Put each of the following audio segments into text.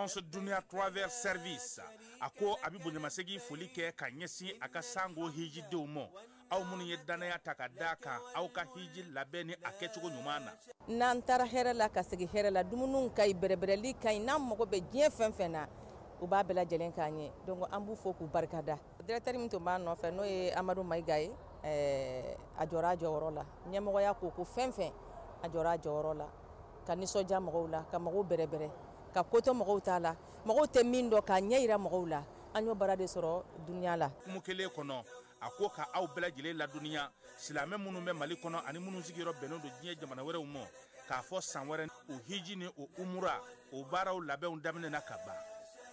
Agence Dunia Travel Service a ko a bɛ bonyamasegin foli kɛ ka ɲɛsin a ka sango hijidenw ma, aw minnu ye danaya ta ka d'a kan aw ka hiji labɛn ni a kɛcogo ɲuman na. N'an taara hɛrɛ la ka segin hɛrɛ la, dumuniw ka ɲi, bɛrɛbɛrɛli ka ɲi, n'an mago bɛ diɲɛ fɛn fɛn na, u b'a bɛɛ lajɛlen k'an ye. Donc an b'u fo k'u barikada. Directeur min tun b'a nɔfɛ n'o ye Amadu Mayiga ye, a jɔra a jɔyɔrɔ la. Ɲɛmɔgɔya ko ko fɛn fɛn, a jɔra a jɔyɔrɔ la, ka nisɔndiya mɔgɔw la, ka mɔgɔw bɛrɛbɛrɛ, ka ko to mɔgɔw t'a la, mɔgɔw tɛ min dɔn k'a ɲɛ yira mɔgɔw la. An y'o baara de sɔrɔ dunuya la. Hukumu kelen kɔnɔ, a ko ka aw bɛɛ lajɛlen ladɔnniya, silamɛ minnu bɛ Mali kɔnɔ ani minnu sigiyɔrɔ bɛnnen don diɲɛ jamana wɛrɛw ma, k'a fɔ san wɛrɛ o hiji ni o umura o baaraw labɛnw daminɛna ka ban.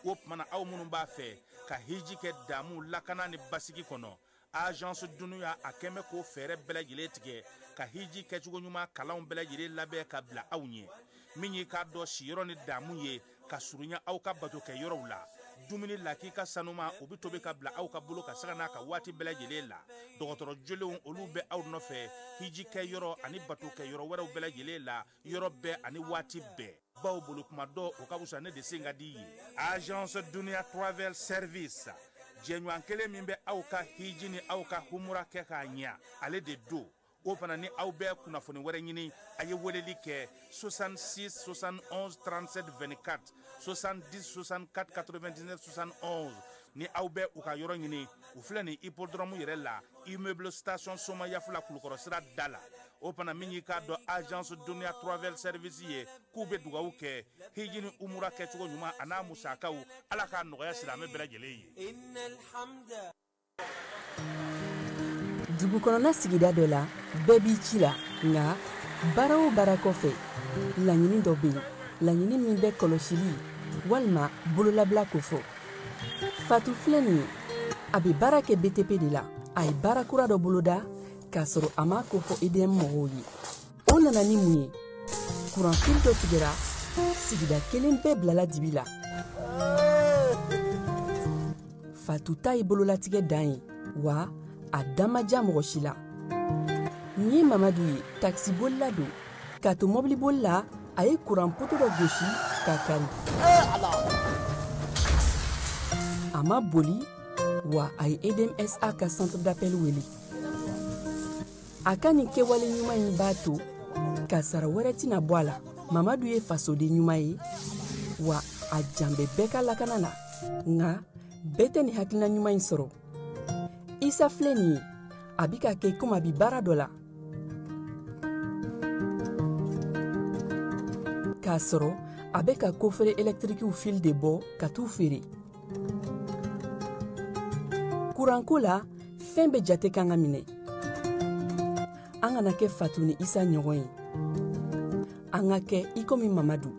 O tuma na aw minnu b'a fɛ ka hiji kɛ damu lakana ni basigi kɔnɔ, Agence Dunia a kɛn bɛ k'o fɛɛrɛ bɛɛ lajɛlen tigɛ ka hiji kɛcogo ɲuman kalanw bɛɛ lajɛlen labɛn ka bila aw ɲɛ, min y'i k'a dɔn siyɔrɔ ni damu ye ka surunya aw ka bato kɛ yɔrɔw la. Dumuni lakika sanuma o bɛ tobi ka bila aw ka bolo ka sanga n'a ka waati bɛɛ lajɛlen la. Dɔgɔtɔrɔ jolenw olu bɛ aw nɔfɛ hiji kɛ yɔrɔ ani bato kɛ yɔrɔ wɛrɛw bɛɛ lajɛlen la, yɔrɔ bɛɛ ani waati bɛɛ. Baw bolo kuma dɔ o ka fisa ne de sen ka di ye. Agence Dunia Travel Service, jɛɲɔgɔn kelen min bɛ aw ka hiji ni aw ka humura kɛ k'a ɲɛ, ale de don. O fana ni aw bɛ kunnafoni wɛrɛ ɲini, a ye weleli kɛ 66 71 37 24, 70 64 99 71. Ni aw bɛ u ka yɔrɔ ɲini, u filɛ nin hippodrome yɛrɛ la, immeuble station Somayafula Kulukɔrɔ sira da la. O fana min y'i k'a dɔn Agence Dunia Travel Service ye, k'u bɛ dugawu kɛ hiji ni umura kɛcogo ɲuman a n'a musakaw, Ala k'a nɔgɔya silamɛ bɛɛ lajɛlen ye. Dugu kɔnɔna sigida dɔ la, bɛɛ b'i ci la, nka baara o baara kɔfɛ, laɲini dɔ bɛ yen, laɲini min bɛ kɔlɔsili walima bololabila kofɔ. Fatu filɛ nin ye, a bɛ baara kɛ BTP de la. A ye baara kura dɔ boloda k'a sɔrɔ a m'a kofɔ EDM mɔgɔw ye. O nana ni mun ye? Kuranfili dɔ tigɛra, sigida kelen bɛɛ bilala dibi la. Fatu ta ye bololatigɛ dan ye, wa a da ma diya mɔgɔ si la. Nin ye Mamadu ye, takisibolila don. K'a to mɔbiliboli la, a ye kuran poto dɔ gosi k'a kari. A ma boli, wa a ye EDMSA ka centre d'appel wele. A ka nin kɛwale ɲuman in b'a to kasara wɛrɛ tɛna bɔ a la. Mamadu ye fasoden ɲuman ye, wa a jan bɛ bɛɛ ka lakana na. Nka bɛɛ tɛ nin hakilina ɲuman in sɔrɔ. Isa filɛ nin ye, a bɛ ka kɛ komi a bɛ baara dɔ la, k'a sɔrɔ a bɛ ka kofere ɛlɛtirikiw fil de bɔ ka t'u feere. Kuranko la, fɛn bɛɛ jate kan ka minɛ. An kana kɛ Fatu ni Isa ɲɔgɔn ye, an ka kɛ i komi Mamadu.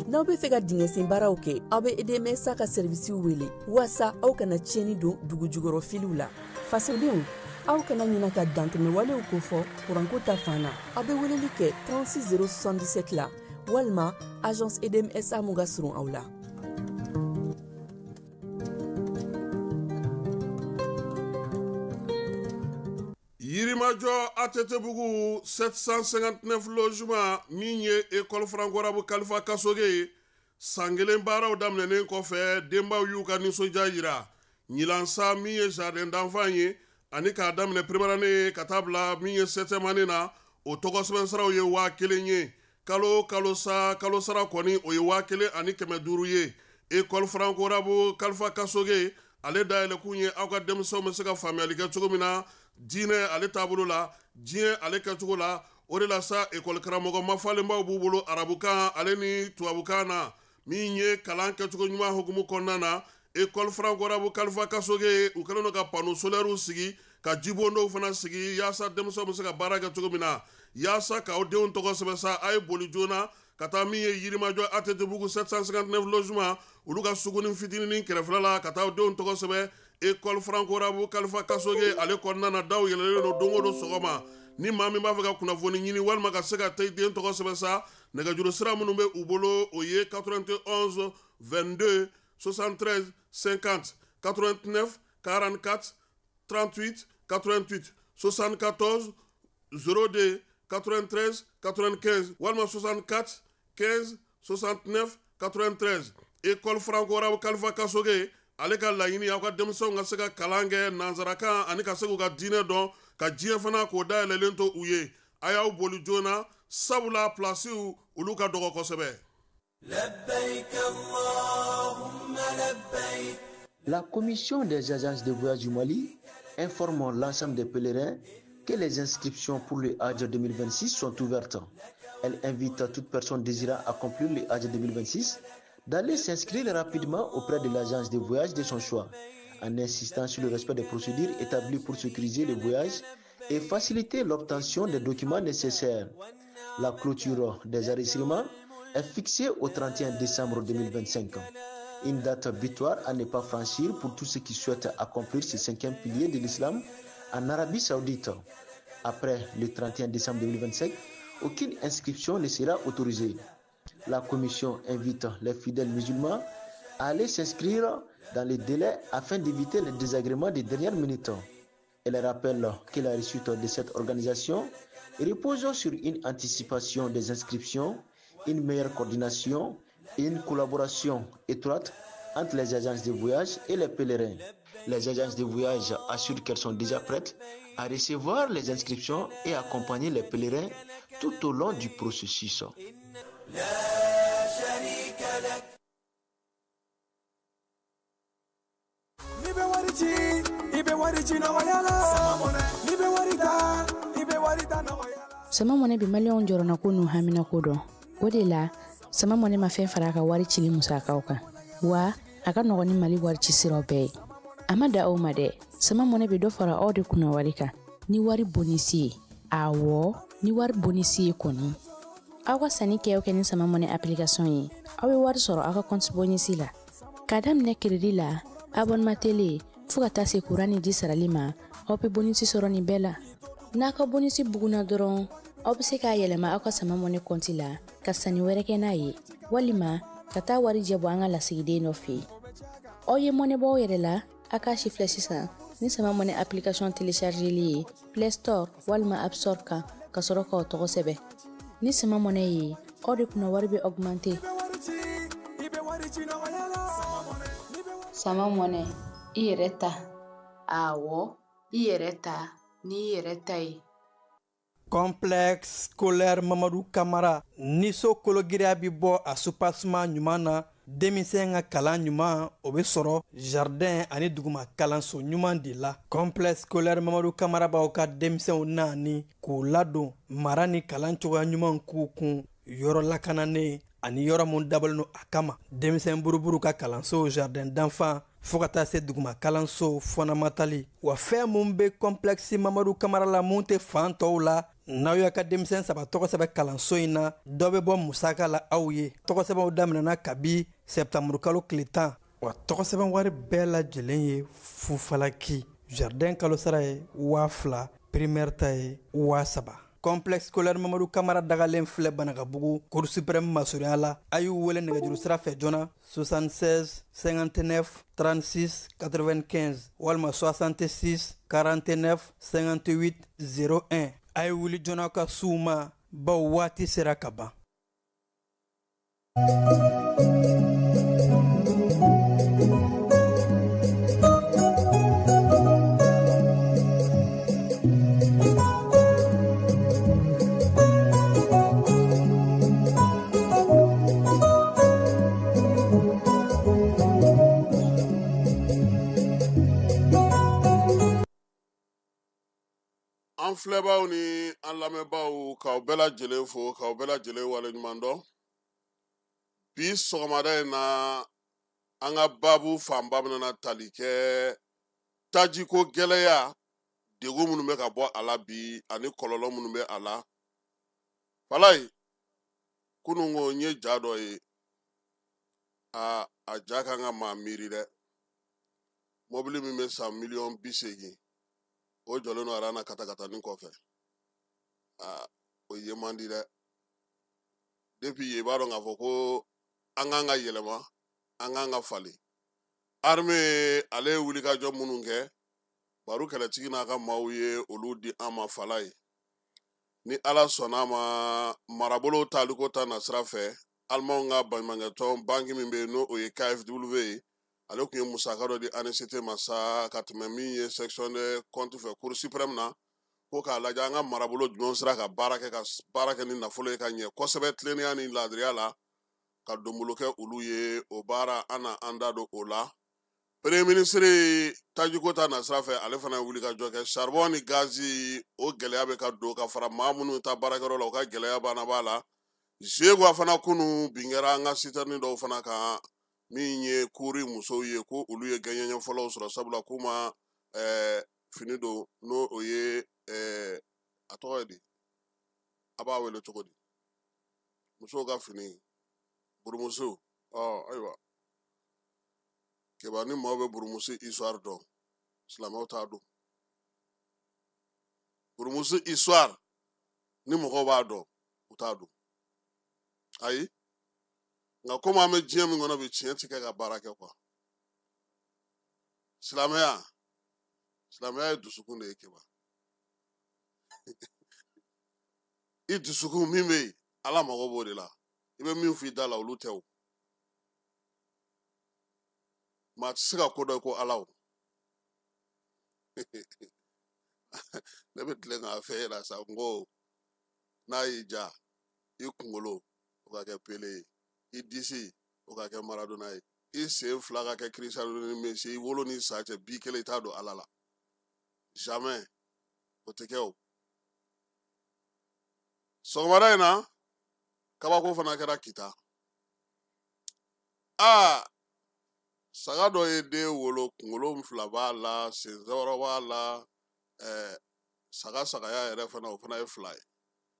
N'aw bɛ fɛ ka dingɛsen baaraw kɛ, aw bɛ EDMSA ka sɛrivisiw wele waasa aw kana tiɲɛni don dugu jukɔrɔ filiw la. Fasodenw, aw kana ɲina ka dantɛmɛwalew kofɔ kuranko ta fan na. Aw bɛ weleli kɛ 36 077 la walima agence EDMSA mun ka surun aw la. Yirimajɔ ATT-bugu 759 logement min ye école franco-arabe Kalifa Kasoge ye, san kelen baaraw daminɛnen kɔfɛ, denbaw y'u ka nisɔndiya yira. Ɲinan sa, min ye jardin d'enfant ye ani k'a daminɛ première année ka taa bila min ye septième année na, o tɔgɔ sɛbɛn siraw ye 1000 ye. Kalo kalo sa, kalo sara kɔni o ye 1500 ye. École franco-arabe Kalifa Kasoge ale dayɛlɛkun ye aw ka denmisɛnw bɛ se ka faamuyali kɛ cogo min na diinɛ ale taabolo la, diɲɛ ale kɛcogo la. O de la sa, ekɔli karamɔgɔ mafalenbaw b'u bolo arabukan ale ni tubabukan na, min ye kalan kɛcogo ɲuman hukumu kɔnɔna na. École franco-arabe Kalifa Kasoge, u kɛlen don ka panneau solaires sigi, ka jibondow fana sigi yaasa denmisɛnw bɛ se ka baara kɛ cogo min na. Yaasa k'aw denw tɔgɔ sɛbɛn sa, a ye boli joona ka taa min ye Yirimajɔ ATT-bugu 759 logement, olu ka suguni fitininin kɛrɛfɛla la, ka taa aw denw tɔgɔ sɛbɛn école franco-arabe Kalifa Kasoge ale kɔnɔna na. Daw yɛlɛlen don don o don sɔgɔma. Ni maa min b'a fɛ ka kunnafoni ɲini walima ka se ka taa i den tɔgɔ sɛbɛn sa, nɛgɛjuru sira minnu bɛ u bolo, o ye 91 22 73 50, 89 44 38 88, 74 02 93 95 walima 64 15 69 93. École franco-arabe Kalifa Kasoge ale ka laɲini aw ka denmisɛnw ka se ka kalan kɛ nansarakan ani ka se k'u ka diinɛ dɔn ka diɲɛ fana k'o dayɛlɛlen to u ye. A y'aw boli joona sabula pilasiw olu ka dɔgɔ kosɛbɛ. La commission des agences de voyage du Mali informe l'ensemble des pèlerins que les inscriptions pour le Hajj 2026 sont ouvertes. Elle invite toute personne désirant accomplir le Hajj 2026 d'aller s'inscrire rapidement auprès de l'agence de voyage de son choix, en insistant sur le respect des procédures établies pour sécuriser le voyage et faciliter l'obtention des documents nécessaires. La clôture des enregistrements est fixée au 31 décembre 2025. Une date butoir à ne pas franchir pour tous ceux qui souhaitent accomplir ce cinquième pilier de l'islam en Arabie Saoudite. Après le 31 décembre 2025, aucune inscription ne sera autorisée. La commission invite les fidèles musulmans à aller s'inscrire dans les délais afin d'éviter les désagréments des dernières minutes. Elle rappelle que la réussite de cette organisation repose sur une anticipation des inscriptions, une meilleure coordination et une collaboration étroite entre les agences de voyage et les pèlerins. Les agences de voyage assurent qu'elles sont déjà prêtes à recevoir les inscriptions et accompagner les pèlerins tout au long du processus. Sama Money bɛ maliyɛnw jɔrɔnako n'u haminako dɔn. O de la, Sama Money ma fɛn fara a ka wari cili musakaw kan. Wa a ka nɔgɔn ni Mali wari ci siraw bɛɛ ye. A ma da aw ma dɛ, Sama Money bɛ dɔ fara aw de kunna wari kan ni wari bonisi ye. Awɔ, ni wari bonisi ye kɔni. Aw ka sanni kɛ o kɛ ni Sama Money application ye, aw bɛ wari sɔrɔ aw ka compte bonisi la. K'a daminɛ crédit la, abonnement télé, fo ka taa se courant ni ji sarali ma, aw bɛ bonisi sɔrɔ nin bɛɛ la. N'a ka bonisi bugunna dɔrɔn, aw bɛ se k'a yɛlɛma aw ka Sama Money compte la ka sanni wɛrɛ kɛ n'a ye, walima ka taa wari jɛ bɔ an ka lasigiden dɔ fɛ yen. Aw ye mɔnɛ bɔ aw yɛrɛ la, a k'a si filɛ sisan ni Sama Money application téléchargeli ye Play Store walima App Store kan ka sɔrɔ k'aw tɔgɔ sɛbɛn. Ni Sama Money ye, aw de kunna wari bɛ augmenter. Sama Money, i yɛrɛ ta. Awɔ, i yɛrɛ ta n'i yɛrɛ ta ye. Complexe scolaire Mamadou Kamara ni so kologiriya bi bɔ a soubassement ɲuman na, denmisɛn ka kalan ɲuman o bɛ sɔrɔ jardin ani duguma kalanso ɲuman de la. Complexe scolaire Mamadou Kamara b'aw ka denmisɛnw naani k'u ladon mara ni kalan cogoya ɲuman k'u kun yɔrɔ lakananen ani yɔrɔ mun dabɔlen don a kama. Denmisɛn buruburu ka kalanso jardin d'enfants fo ka taa se duguma kalanso fɔnamatali. Wa fɛn mun bɛ complexe Mamadou Kamara la mun tɛ fan tɔw la, n'aw y'a ka denmisɛn saba tɔgɔ sɛbɛn kalanso in na, dɔ bɛ bɔ musaka la aw ye. Tɔgɔ sɛbɛnw daminɛna kabi septembre kalo tile 10. Wa tɔgɔ sɛbɛn wari bɛɛ lajɛlen ye fufalaki. Jardin kalo sara ye 2000, primaire ta ye 3000. Complexe scolaire Mamadou Kamara dagalen filɛ Banakabugu Cour suprême masurunya la. A y'u wele nɛgɛjuru sira fɛ joona 76 59 36 95 walima 66 49 58 01. A ye wuli joona ka s'u ma bawo waati sera ka ban. An filɛbaw ni an lamɛnbaw k'aw bɛɛ lajɛlen fo k'aw bɛɛ lajɛlen waleɲuman dɔn. Bi sɔgɔmada in na an ka baabu fanba bɛna tali kɛ tajiko gɛlɛya degun minnu bɛ ka bɔ a la bi ani kɔlɔlɔ minnu bɛ a la. Falayi, kunun ko n ye ja dɔ ye, a ja kan ka maa miiri dɛ. Mɔbili min bɛ san miliyɔn 80 o jɔlen don aran na katakatanin kɔfɛ. O ye man di dɛ. Depuis yen i b'a dɔn k'a fɔ ko an kan ka yɛlɛma, an kan ka falen. Armée ale ye wulikajɔ minnu kɛ, Baru kɛlɛtigi n'a ka maaw ye olu di an ma Falayi. Ni Ala sɔnna a ma, marabolo taliko ta nasira fɛ, Alimanw ka baɲumankɛtɔn banki min bɛ yen n'o o ye KfW ye, ale tun ye musaka dɔ di ANCT ma sa ka tɛmɛ min ye section de compte fɛ Cour suprême na, ko k'a lajɛ an ka marabolo jumɛn sera ka baara kɛ, ka baara kɛ ni nafolo ye ka ɲɛ kosɛbɛ tilennenya ni laadiriya la, ka donbolo kɛ olu ye. O baara an na an da don o la. Premier ministre tajiko ta nasira fɛ, ale fana ye wulikajɔ kɛ. Charbon ni gazi, o gɛlɛya bɛ ka don ka fara maa minnu ta baarakɛyɔrɔ la, o ka gɛlɛya banna b'a la. Zegwa fana kunu bin kɛra an ka citerne dɔw fana kan, min ye kuri musow ye, ko olu ye gɛɲɛɲɛ fɔlɔw sɔrɔ, sabula k'u ma fini don, n'o o ye a tɔgɔ ye di, a b'a wele cogo di, musow ka fini burumuso. Ayiwa keba, ni maaw bɛ burumuso histoire dɔn, silamɛw t'a dɔn. Burumuso histoire ni mɔgɔw b'a dɔn, u t'a dɔn. Ayi, nka komi an bɛ diɲɛ min kɔnɔ bi, tiɲɛ tɛ kɛ ka baara kɛ kuwa. Silamɛya ye dusukun de ye keba. I dusukun min bɛ yen, Ala mago b'o de la. I bɛ min fɔ i da la, olu tɛ o. Maa tɛ se ka ko dɔn ko Ala o. Ne bɛ tilen k'a fɛ e la sa, n ko n'a y'i ja, i kunkolo o ka kɛ Pele ye, i disi o ka kɛ Maradona ye, i sen fila ka kɛ Cristiano ni Messi, i wolo ni sa cɛ bi kelen i t'a don Ala la. Jamais, o tɛ kɛ o. Sɔgɔmada in na, kabako fana kɛra Kita. Aa, saga dɔ ye den wolo, kunkolo fila b'a la, sen wɔɔrɔ b'a la, saga sagaya yɛrɛ fana, o fana ye fila ye.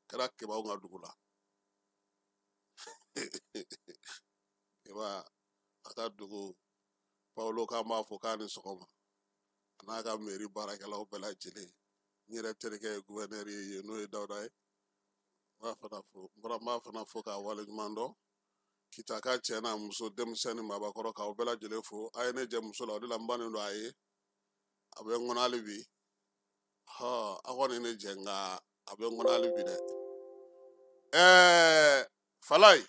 Kɛra kebaw ka dugu la. Keba a ka dugu Paulo k'an b'a fɔ k'a ni sɔgɔma, a n'a ka mairie baarakɛlaw bɛɛ lajɛlen. N yɛrɛ terikɛ ye gouverneur ye yen, n'o ye Dawuda ye. N b'a fana fo, n b'a fana fo k'a waleɲuman dɔn. Kita ka cɛ n'a muso, denmisɛnnin ni maabakɔrɔ, k'aw bɛɛ lajɛlen fo. A ye ne jɛ muso la, o de la n bannen don a ye. A bɛ n kɔnɔ hali bi. Hɔ, a kɔni ne jɛ, nka a bɛ n kɔnɔ hali bi dɛ. Falayi,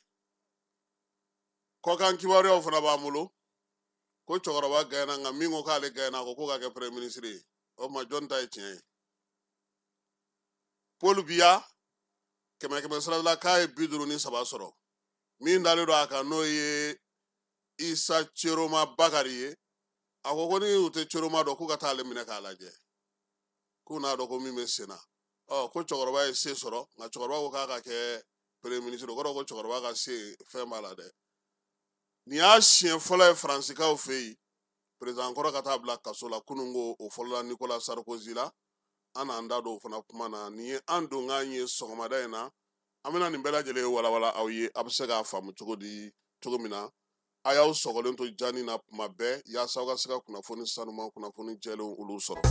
kɔkan kibaruyaw fana b'an bolo. Ko cɛkɔrɔba gɛnna, nka min ko k'ale gɛnna, ko k'o ka kɛ premier ministre ye. O tuma jɔn ta ye tiɲɛ ye? Paul Biya, 100 sara la k'a ye 53 sɔrɔ. Min dalen don a kan, n'o ye Isa Tchiroma Bakary ye, a ko ko ni u tɛ Tchiroma dɔn, k'u ka taa ale minɛ k'a lajɛ, k'u n'a dɔn ko min bɛ sen na. Ko cɛkɔrɔba ye se sɔrɔ, nka cɛkɔrɔba ko k'a ka kɛ premier ministre, o kɔrɔ ko cɛkɔrɔba ka se fɛn b'a la dɛ. Nin y'a siɲɛ fɔlɔ ye Faransikaw fɛ yen, président kɔrɔ ka taa bila kaso la. Kunun ko o fɔlɔla Nicolas Sarkozy la. An n'an da don o fana kuma na. Nin ye an donkan ye sɔgɔmada in na. An bɛna nin bɛɛ lajɛlen walawala aw ye, a bɛ se k'a faamu cogo di, cogo min na. A y'aw sɔgɔlen to jani na kuma bɛɛ, yaasa aw ka se ka kunnafoni sanuman, kunnafoni jɛlenw olu sɔrɔ.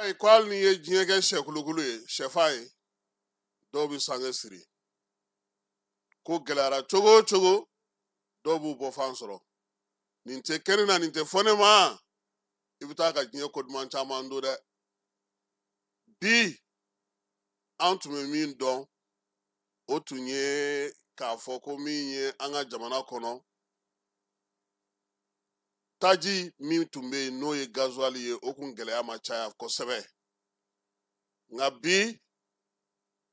Ayi, ko hali n'i ye diɲɛ kɛ sɛkulukulu ye, sɛfan ye, dɔw bɛ sange siri. Ko gɛlɛyara cogo o cogo, dɔw b'u bɔ fan sɔrɔ. Nin tɛ kɛ ne na, nin tɛ fɔ ne ma. I bɛ taa ka diɲɛ ko duman caman don dɛ. Bi an tun bɛ min dɔn, o tun ye k'a fɔ ko min ye an ka jamana kɔnɔ taji min tun bɛ yen, n'o ye gazuwali ye, o kun gɛlɛya ma caya kosɛbɛ. Nka bi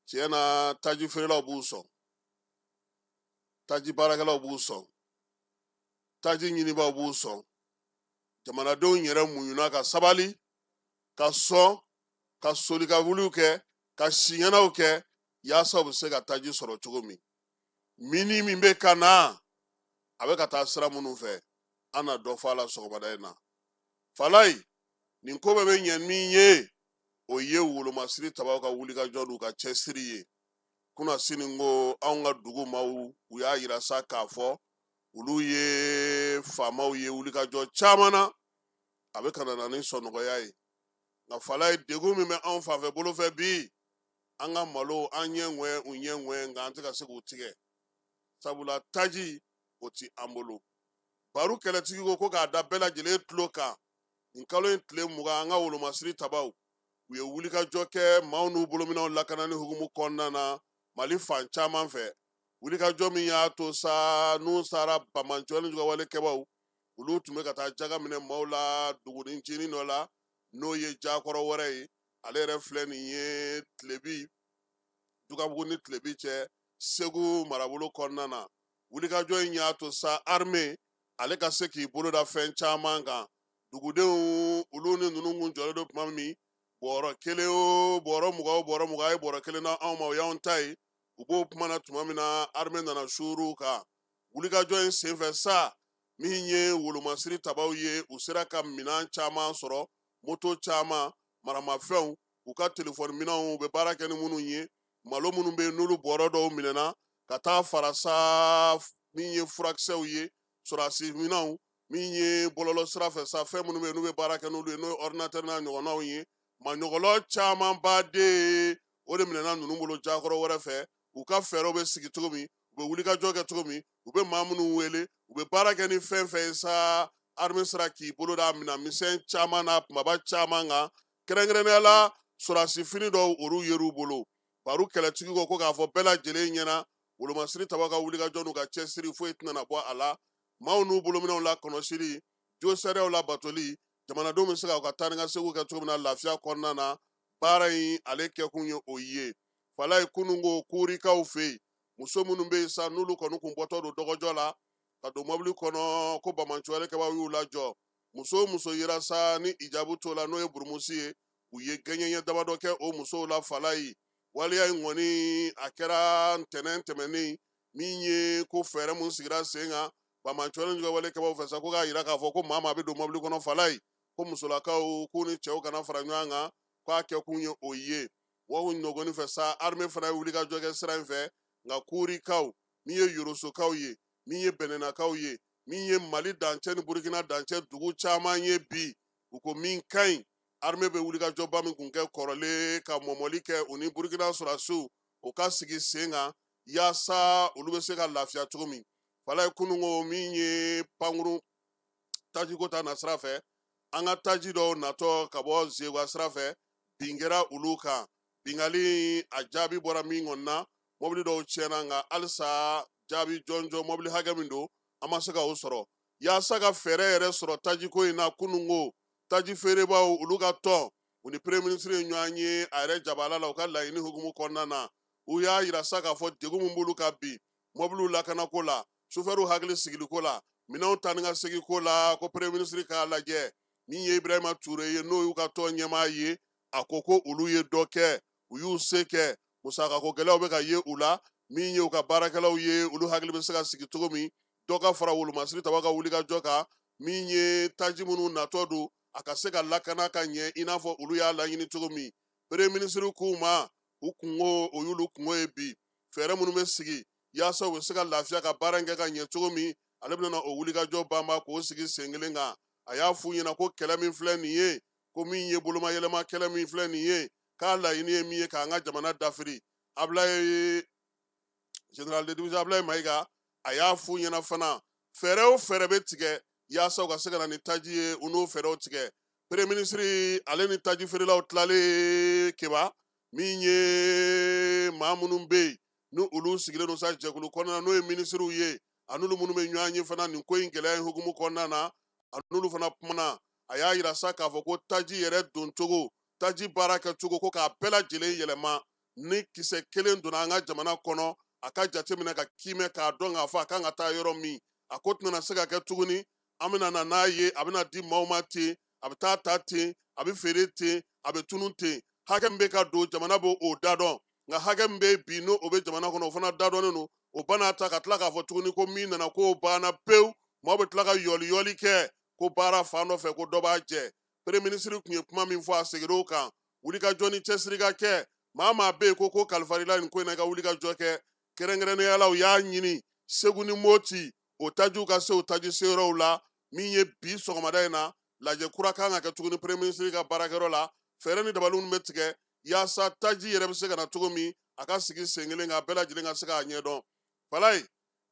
tiɲɛ na, taji feerelaw b'u sɔn, taji baarakɛlaw b'u sɔn, taji ɲinibaaw b'u sɔn. Jamanadenw yɛrɛ muɲuna ka sabali, ka sɔn, ka soli ka wuliw kɛ, ka siɲɛnaw kɛ, yaasa u bɛ se ka taji sɔrɔ cogo min. Mini min bɛ ka na, a bɛ ka taa sira minnu fɛ, an na dɔ fɔ a la sɔgɔmada in na. Falayi, nin ko bɛɛ bɛ ɲɛ min ye, o ye wolomasiri tabaw ka wulikajɔ n'u ka cɛsiri ye. Kunna sini ko anw ka dugu maaw, u y'a yira sa k'a fɔ olu ye faamaw ye wulikajɔ caman na, a bɛ ka na ni sɔnɔgɔya ye. Nka Falayi, degun min bɛ anw fanfɛ bolo fɛ bi, An ka malo an ɲɛ ŋwɛ u ɲɛ ŋwɛ, nka an tɛ ka se k'u tigɛ, sabula taji o ti an bolo. Baru kɛlɛtigi ko ko k'a da bɛɛ lajɛlen tulo kan, nin kalo in tile 20, an ka wolomasiri tabaw u ye wulikajɔ kɛ maaw n'u bolominɛw lakanani hukumu kɔnɔna na Mali fan caman fɛ. Wulikajɔ min y'a to sa n'u sara banbaanciwale ni jugawale kɛbaw, olu tun bɛ ka taa jaga minɛ maaw la dugunin ncinin dɔ la, n'o ye Jakɔrɔ wɛrɛ ye. Ale yɛrɛ filɛ nin ye Tilebi, Dugabugu ni Tilebi cɛ, Segu marabolo kɔnɔna na. Wulikajɔ in y'a to sa armée ale ka se k'i bolo da fɛn caman kan. Dugudenw olu ni ninnu kun jɔlen don tuma min, bɔrɔ kelen o bɔrɔ 20 o bɔrɔ 20, a ye bɔrɔ kelen na anw ma, o y'anw ta ye. U b'o kuma na tuma min na, armée nana suuru kan. Wulikajɔ in senfɛ sa, min ye wolomasiri tabaw ye, u sera ka minɛn caman sɔrɔ, moto caman, maramafɛnw, u ka telefɔni minɛnw u bɛ baara kɛ ni minnu ye, malo minnu bɛ yen n'olu bɔrɔ dɔw minɛna ka taa fara sa min ye furakisɛw ye, sɔrɔdasi minɛnw, min ye bɔlɔlɔ sira fɛ sa fɛn minnu bɛ yen n'u bɛ baara kɛ n'olu ye, n'o ye ordinateur n'a ɲɔgɔnnaw ye. Maɲɔgɔlɔ camanba de o de minɛna ninnu bolo Jakɔrɔ wɛrɛ fɛ. U ka fɛɛrɛw bɛ sigi cogo min, u bɛ wulikajɔ kɛ cogo min, u bɛ maa minnu wele, u bɛ baara kɛ ni fɛn fɛn ye sa, armée sera k'i bolo da minɛn misɛn caman n'a kunbaba caman kan, kɛrɛnkɛrɛnnenya la sɔrɔdasi fini dɔw olu yer'u bolo. Baru kɛlɛtigi ko ko k'a fɔ bɛɛ lajɛlen ɲɛna, wolomasiri tabaw ka wulikajɔ n'u ka cɛsiri foyi tɛna bɔ a la. Maaw n'u bolominɛw la kɔlɔsili, jo sariyaw labatoli, jamanadenw bɛ se ka u ka taa ni ka seginw kɛ cogo min na lafiya kɔnɔna na, baara in ale kɛkun ye o ye. Falaye kununko Kurikaw fɛ yen, muso minnu bɛ yen sa n'olu kɔni kun bɔtɔ don dɔgɔjɔ la ka don mɔbili kɔnɔ, ko banbaanciwale kɛbaaw y'u lajɔ. Muso o muso yera sa ni ijabu t'o la, n'o ye burumusi ye, u ye gɛɲɛɲɛ damadɔ kɛ o musow la. Falaye waleya in kɔni a kɛra ntɛnɛn tɛmɛnen min ye, ko fɛɛrɛ mun sigira sen kan banbaanciwale ni jugawale kɛbaaw fɛ sa, ko k'a yira k'a fɔ ko maa maa bɛ don mɔbili kɔnɔ, Falaye ko musolakaw k'u ni cɛw kana fara ɲɔgɔn kan, k'a kɛkun ye o ye. Wa ɲɔgɔnni fɛ sa, armée fana ye wulikajɔ kɛ sira in fɛ, nka Kurikaw, min ye Yorosokaw ye, min ye Bɛnɛnakaw ye, min ye Mali dancɛ ni Burukina dancɛ dugu caman ye bi, u ko min ka ɲi, armée bɛ wulikajɔba min kun kɛ kɔrɔlen ka mɔmɔli kɛ u ni Burukina sɔrɔdasiw, o ka sigi sen kan yaasa olu bɛ se ka lafiya cogo min. Falaye kununko min ye pankurun tajiko ta nasira fɛ, an ka taji dɔw natɔ ka bɔ Zewa sira fɛ, bin kɛra olu kan. Bingali a jaabi bɔra min kɔni na, mɔbili dɔw tiɲɛna, nka halisa jaabi jɔnjɔn mɔbili hakɛ min don, an ma se ka o sɔrɔ. Yaasa ka fɛɛrɛ yɛrɛ sɔrɔ tajiko in na, kununko taji feerebaw olu ka tɔn, u ni premier ministre ye ɲɔgɔn ye a yɛrɛ jabala la, u ka laɲini hukumu kɔnɔna na. U y'a yira sa k'a fɔ degun min b'olu kan bi mɔbiliw lakanako la, sofɛriw hakili sigiliko la, minɛnw taa ni ka segin ko la, ko premier ministre k'a lajɛ. Min ye Ibrahima Ture ye, n'o y'u ka tɔn ɲɛmaa ye, a ko ko olu ye dɔ kɛ, u y'u se kɛ, musakako gɛlɛyaw bɛ ka ye u la. Min ye u ka baarakɛlaw ye, olu hakili bɛ se ka sigi cogo min, dɔ ka fara wolomasiri tabaw ka wulikajɔ kan, min ye taji minnu natɔ don, a ka se ka lakana ka ɲɛ i n'a fɔ olu y'a laɲini cogo min. Premier ministre k'u ma, u kungo o y'olu kungo ye bi, fɛɛrɛ minnu bɛ sigi yaasa u bɛ se ka lafiya ka baara in kɛ ka ɲɛ cogo min, ale bɛna o wulikajɔ banba k'o sigi sen kelen kan. A y'a f'u ɲɛna ko kɛlɛ min filɛ nin ye, ko min ye bolomayɛlɛma kɛlɛ min filɛ nin ye, k'a laɲini ye min ye k'an ka jamana dafiri. Ablaye général de division Ablaye Mayiga a y'a f'u ɲɛna fana, fɛɛrɛ o fɛɛrɛ bɛ tigɛ yaasa u ka se ka na ni taji ye, u n'o fɛɛrɛw tigɛ. Premier ministre ale ni taji feerelaw tilalen Keba, min ye maa minnu bɛ yen ni olu sigilen don sa jɛkulu kɔnɔna na, n'o ye minisiriw ye, a n'olu minnu bɛ ɲɔgɔn ye fana nin ko in gɛlɛya in hukumu kɔnɔna na, a n'olu fana kumana. A y'a yira sa k'a fɔ ko taji yɛrɛ doncogo, taji baara kɛcogo, ko k'a bɛɛ lajɛlen yɛlɛma. Ni kisɛ kelen donna an ka jamana kɔnɔ, a ka jateminɛ ka kiimɛ k'a dɔn k'a fɔ a kan ka taa yɔrɔ min. A ko tɛna se ka kɛ tuguni, an bɛna na n'a ye, a bɛna di maaw ma ten, a bɛ taa ta ten, a bɛ feere ten, a bɛ tunun ten. Hakɛ min bɛ ka don jamana b'o o da dɔn, nka hakɛ min bɛ bi n'o bɛ jamana kɔnɔ, o fana da dɔnnen don. O bana ta ka tila k'a fɔ tuguni ko min nana k'o banna pewu, maaw bɛ tila ka yɔli yɔli kɛ ko baara fan dɔ fɛ ko dɔ b'a jɛ. Premier ministre tun ye kuma min fɔ, a seginna o kan. Wulikajɔ ni cɛsiri ka kɛ, maa maa bɛ yen ko ko kalifarila nin ko in na, i ka wulikajɔ kɛ. Kɛrɛnkɛrɛnnenya la, u y'a ɲini Segu ni Moti o tajiw ka se o taji seyɔrɔw la. Min ye bi sɔgɔmada in na, lajɛ kura kan ka kɛ tuguni premier ministre ka baarakɛyɔrɔ la. Fɛɛrɛ ni dabaliw bɛ tigɛ Yaasa taji yɛrɛ bɛ se ka na cogo min a ka sigi sen kelen kan, bɛɛ lajɛlen ka se k'a ɲɛdɔn. Falaye,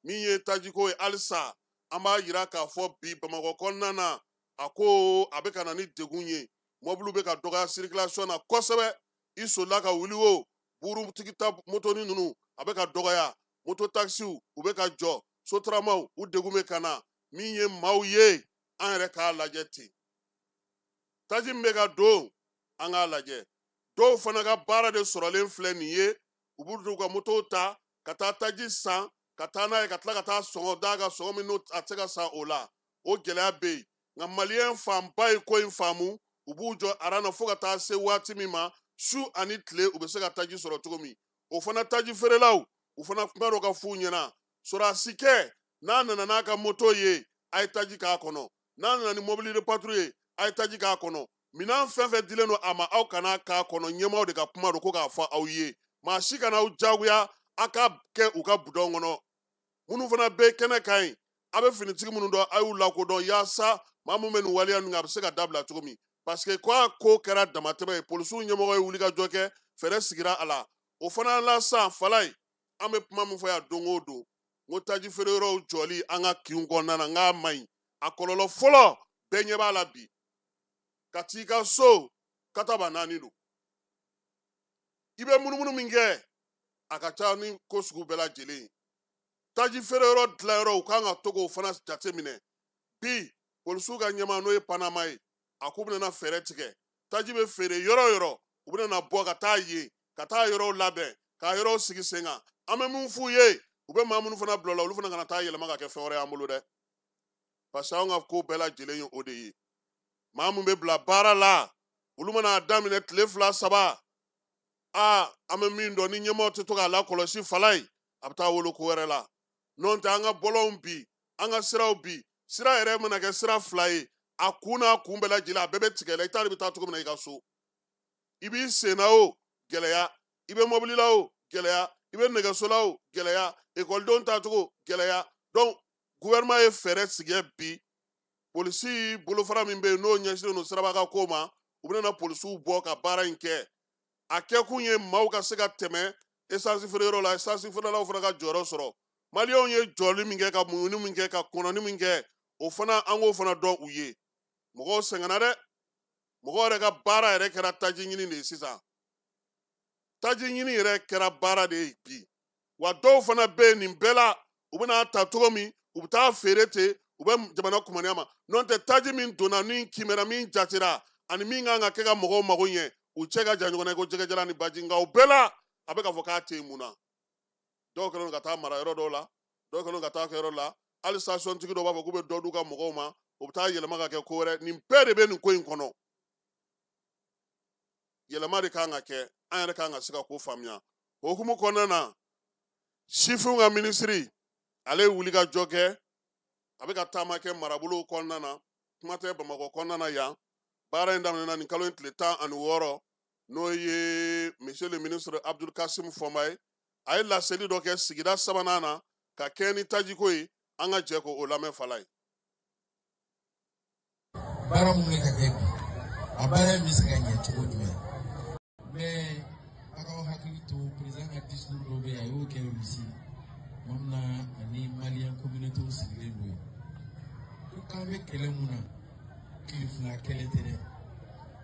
min ye tajiko ye, halisa an b'a yira k'a fɔ bi Bamakɔ kɔnɔna na, a ko a bɛ ka na ni degun ye. Mɔbiliw bɛ ka dɔgɔya circulation na kosɛbɛ. I solila ka wuli o burutigi ta motoni ninnu, a bɛ ka dɔgɔya. Moto taxiw, u bɛ ka jɔ. Sotaramaw, u degun bɛ ka na. Min ye maaw ye, an yɛrɛ k'a lajɛ ten. Taji min bɛ ka don, an k'a lajɛ. Dɔw fana ka baara de sɔrɔlen filɛ nin ye. U b'u ka motow ta ka taa taji san, ka taa n'a ye, ka tila ka taa sɔngɔ d'a kan, sɔngɔ min n'o a tɛ se ka san o la. O gɛlɛya bɛ yen. Nka maliyɛn fanba ye ko in faamu, u b'u jɔ aran na fo ka taa se waati min ma, su ani tile, u bɛ se ka taji sɔrɔ cogo min. O fana taji feerelaw, u fana kuma dɔ ka f'u ɲɛna. Sɔrɔdasikɛ n'a nana n'a ka moto ye, a ye taji k'a kɔnɔ. N'a nana ni mobili de patrouille ye, a ye taji k'a kɔnɔ. Minɛn fɛn fɛn dilen don a ma, aw kana k'a kɔnɔ. Ɲɛmaaw de ka kuma don ko k'a fɔ aw ye. Maa si kana aw jagoya a ka kɛ u ka budɔn kɔnɔ. Minnu fana bɛ kɛnɛ kan yen, a bɛ finitigi minnu dɔn, a y'u lakodɔn yaasa maa min bɛ nin waleya ninnu kan, a bɛ se ka dabila cogo min. Parce que k'a ko kɛra damatɛmɛ ye, polisiw ɲɛmɔgɔ ye wulikajɔ kɛ, fɛɛrɛ sigira a la. O fana la sisan, Falaye, an bɛ kuma min fɔ yan don o don, n ko taji feere yɔrɔw jɔli an ka kinw kɔnɔna na, n k'a man ɲi. A kɔlɔlɔ fɔlɔ bɛɛ ɲɛ b'a la bi. Ka t'i ka so kataba naani don, i bɛ munumunu min kɛ, a ka ca ni ko sugu bɛɛ lajɛlen ye. Taji feere yɔrɔ dilanyɔrɔ, u kan ka to k'o fana jateminɛ. Bi polisiw ka ɲɛmaa, n'o ye Panama ye, a k'u bɛna fɛɛrɛ tigɛ. Taji bɛ feere yɔrɔ o yɔrɔ, u bɛna bɔ ka taa yen, ka taa yɔrɔw labɛn, k'a yɔrɔw sigi sen kan. An bɛ mun f'u ye, u bɛ maa minnu fana bila o la, olu fana kana taa yɛlɛma ka kɛ fɛn wɛrɛ y'an bolo dɛ. Parce que anw ka ko bɛɛ lajɛlen ye o de ye. Maa mun bɛ bila baara la, olu mana daminɛ tile 2 3, aa, an bɛ min dɔn, ni ɲɛmaaw tɛ to k'a lakɔlɔsi, Falaye, a bɛ taa wolo ko wɛrɛ la. N'o tɛ, an ka bɔlɔnw bi, an ka siraw bi, sira yɛrɛ mana kɛ sira 2 ye, a kun n'a kun bɛɛ lajɛlen, a bɛɛ bɛ tigɛ la. I t'a dɔn i bɛ taa cogo min na i ka so. I b'i sen na o gɛlɛya, i bɛ mɔbili la o gɛlɛya, i bɛ nɛgɛso la o gɛlɛya, ekɔlidenw taacogo gɛlɛya. Donc gouvernement ye fɛɛrɛ tigɛ bi. Polisi bolofara min bɛ yen, n'o ɲɛsinnen don siraba ka ko ma, u bɛna polisiw bɔ ka baara in kɛ. A kɛkun ye maaw ka se ka tɛmɛ esansi feereyɔrɔ la, esansi feerelaw fana ka jɔyɔrɔ sɔrɔ. Maliyɛnw ye jɔli min kɛ, ka muɲuni min kɛ, ka kɔnɔni min kɛ, o fana an k'o fana dɔn u ye. Mɔgɔw sɛgɛnna dɛ. Mɔgɔw yɛrɛ ka baara yɛrɛ kɛra taji ɲini de ye sisan. Taji ɲini yɛrɛ kɛra baara de ye bi. Wa dɔw fana bɛ yen nin bɛɛ la, u bɛna ta cogo min, u bɛ taa feere ten, u bɛ jamana kumaniya ma. N'o tɛ, taji min donna, min kimɛra, min jatera, ani min kan ka kɛ ka mɔgɔw mago ɲɛ, u cɛ ka jan ɲɔgɔn na i ko jɛgɛjalan ni baji. Nka o bɛɛ la, a bɛ k'a fɔ k'a tɛ yen mun na. Dɔw kɛlen don ka taa mara yɔrɔ dɔw la, dɔw kɛlen don ka taa kɛ yɔrɔ la. Hali station tigi dɔw b'a fɔ k'u bɛ dɔ d'u ka mɔgɔw ma, u bɛ taa yɛlɛma ka kɛ ko wɛrɛ. Nin bɛɛ de bɛ nin ko in kɔnɔ. Yɛlɛma de kan ka kɛ, an yɛrɛ kan ka se ka ko faamuya. O hukumu kɔnɔna na, sifinw ka minisiri, ale ye wulikajɔ kɛ, a bɛ ka taama kɛ marabolow kɔnɔna na, kuma tɛ Bamakɔ kɔnɔna na yan. Baara in daminɛna nin kalo in tile 16, n'o ye monsieur le ministre Abdul Kasim Fɔnba ye. A ye laseli dɔ kɛ sigida 3nan na ka kɛɲɛ ni tajiko ye. An ka jɛ k'o lamɛn, Falaye. Baara mun bɛ ka kɛ bi, a baara in bɛ se ka ɲɛ cogo jumɛn? Mais a k'aw hakili to président ka discours dɔ bɛ yen, a y'o kɛ Russie tuma min na, ani malien communauté sigilen don yen, ko k'an bɛ kɛlɛ mun na, tile 2 kɛlɛ tɛ dɛ,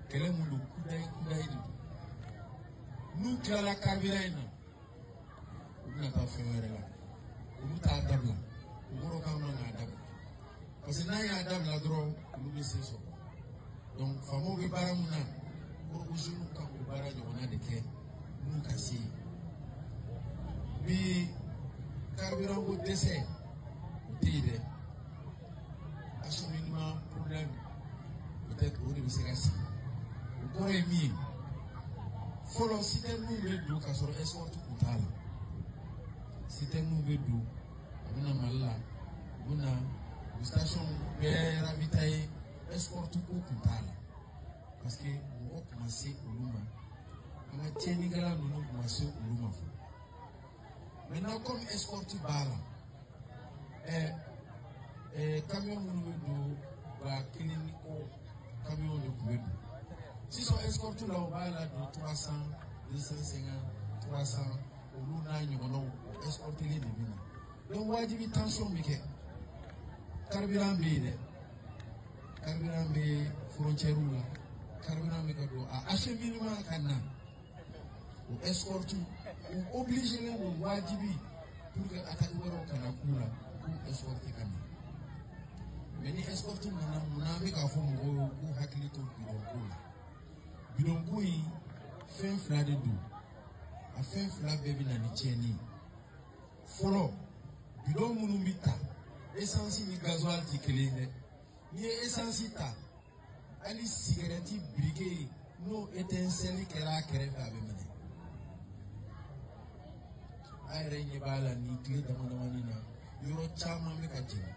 kɛlɛ mun don, kudayi kudayi de don. N'u tilala carburant in na, u bɛna taa fɛn wɛrɛ la, olu t'a dabila. O kɔrɔ k'an man k'a dabila, parce que n'an y'a dabila dɔrɔn, olu bɛ se sɔrɔ. Donc faamaw bɛ baara mun na, kɔrɔ ko jeunes kan k'o baara ɲɔgɔnna de kɛ n'u ka se ye. Bi carburant ko dɛsɛ o tɛ yen dɛ, acheminement problème peut-être, o de bɛ se ka sigi. O kɔrɔ ye min ye, fɔlɔ citerne bɛ don k'a sɔrɔ escorte kun t'a la. Citerne bɛ don, a bɛ na Mali la, u bɛ na, u bɛ station bɛɛ ravitailler, escorte ko kun t'a la, parce que mɔgɔ kun ma se olu ma, an ka tiɲɛnikɛla ninnu kun ma se olu ma fɔlɔ. Maintenant, comme escorte b'a la, camion minnu bɛ don, 1000 ni kɔ camion de tun bɛ don. Sisan escorte la, u b'a ladon 300, 250, 300, olu n'a ɲɔgɔnnaw, o escortelen de bɛ na. Donc wajibi tension bɛ kɛ. Carburant bɛ yen dɛ, carburant bɛ frontière la, carburant bɛ ka don a acheminement ka na. O escorte u obligé don wajibi pour que attaque wɛrɛw kana k'u la, k'u escorte ka na. Mais ni escorte nana, munna an bɛ k'a fɔ mɔgɔw ye k'u hakili to bidon ko la? Bidon ko in, fɛn fila de don. A fɛn fila bɛɛ bɛ na ni tiɲɛni ye. Fɔlɔ, bidon minnu bɛ ta, essence ni gasoil tɛ kelen ye dɛ. N'i ye essence ta, hali sigɛrɛti briquet, n'o étincelle kɛra a kɛrɛfɛ, a bɛ minɛ. A yɛrɛ ɲɛ b'a la nin tile dama damani na, yɔrɔ caman bɛ ka jeni,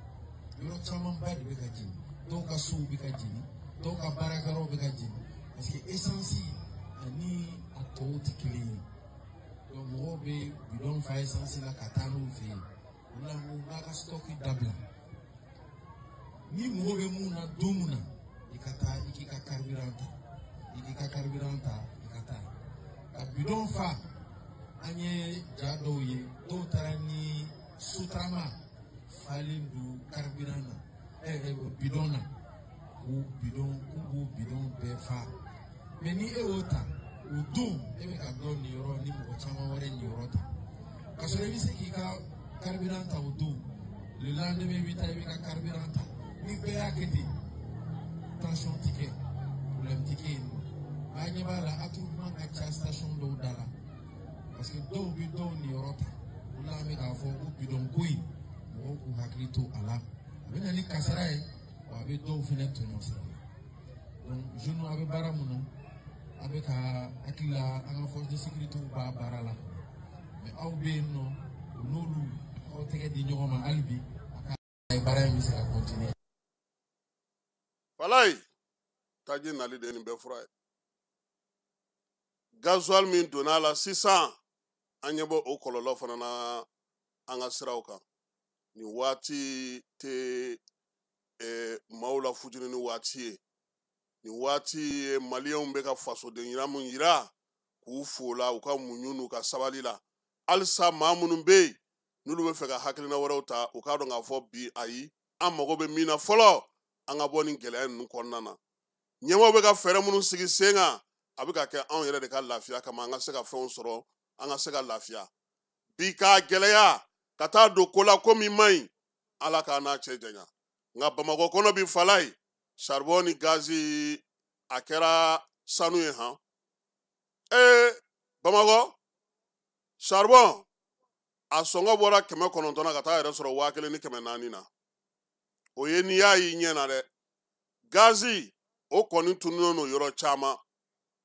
yɔrɔ camanba de bɛ ka jeni. Dɔw ka sow bɛ ka jeni, dɔw ka baarakɛyɔrɔw bɛ ka jeni, parce que essence ani a tɔw tɛ kelen ye. Donc mɔgɔw bɛ bidon fa essence la ka taa n'u fɛ yen. O la n ko n k'a ka stock dabila. Ni mɔgɔ bɛ mun na don mun na, i ka taa i k'i ka carburant ta, i k'i ka carburant ta, i ka taa ka bidon fa. An ye ja dɔw ye, dɔw taara ni sotarama falen don carburant na, bidon na, k'u bidon, k'u b'u bidon bɛɛ fa. Mais ni e y'o ta o don, e bɛ ka dɔ niyɔrɔ ni mɔgɔ caman wɛrɛ niyɔrɔ ta, ka sɔrɔ i bɛ se k'i ka carburant ta o don. Le lendemain, i bɛ taa i b'i ka carburant ta. Ni bɛɛ y'a kɛ ten, tension ti kɛ, problème ti kɛ yen nɔ. An ɲɛ b'a la, attroupement ka ca station dɔw da la, parce que dɔw bɛ dɔw niyɔrɔ ta. O la an bɛ k'a fɔ ko bidon ko in, mɔgɔw k'u hakili to a la. A bɛ na ni kasara ye, wa a bɛ dɔw fana tɔɲɔ sira la. Donc jeunes, a bɛ baara mun na, a bɛ ka hakili la, an ka force de sécurité b'a baara la, mais aw bɛ yen nɔ, o n'olu aw tɛgɛ di ɲɔgɔn ma hali bi, a ka baara in bɛ se ka continuer. Walayi, taji nali de ye nin bɛɛ fura ye. Gasoil min donna a la sisan, an ɲɛ bɔ o kɔlɔlɔ fana na an ka siraw kan. Nin waati tɛ maaw la futuni ni waati ye. Nin waati ye maliyɛnw bɛ ka fasoden yira mun yira, k'u fo la u ka muɲu n'u ka sabali la. Halisa maa minnu bɛ yen n'olu bɛ fɛ ka hakilina wɛrɛw ta, u k'a dɔn k'a fɔ bi, ayi, an mago bɛ min na fɔlɔ, an ka bɔ nin gɛlɛya ninnu kɔnɔna na. Ɲɛmaaw bɛ ka fɛɛrɛ minnu sigi sen kan, a bɛ ka kɛ anw yɛrɛ de ka lafiya kama, an ka se ka fɛnw sɔrɔ, an ka se ka lafiya. Bi k'a gɛlɛya ka taa don ko la, ko min man ɲi, Ala k'a n'a cɛ janya. Nka Bamakɔ kɔnɔ bi, fala ye charbon ni gazi, a kɛra sanu ye han. Ee, Bamakɔ charbon a sɔngɔ bɔra 900 na ka taa yɛrɛ sɔrɔ 1400 na. O ye n'i y'a y'i ɲɛ na dɛ. Gazi o kɔni tununnen don yɔrɔ caman.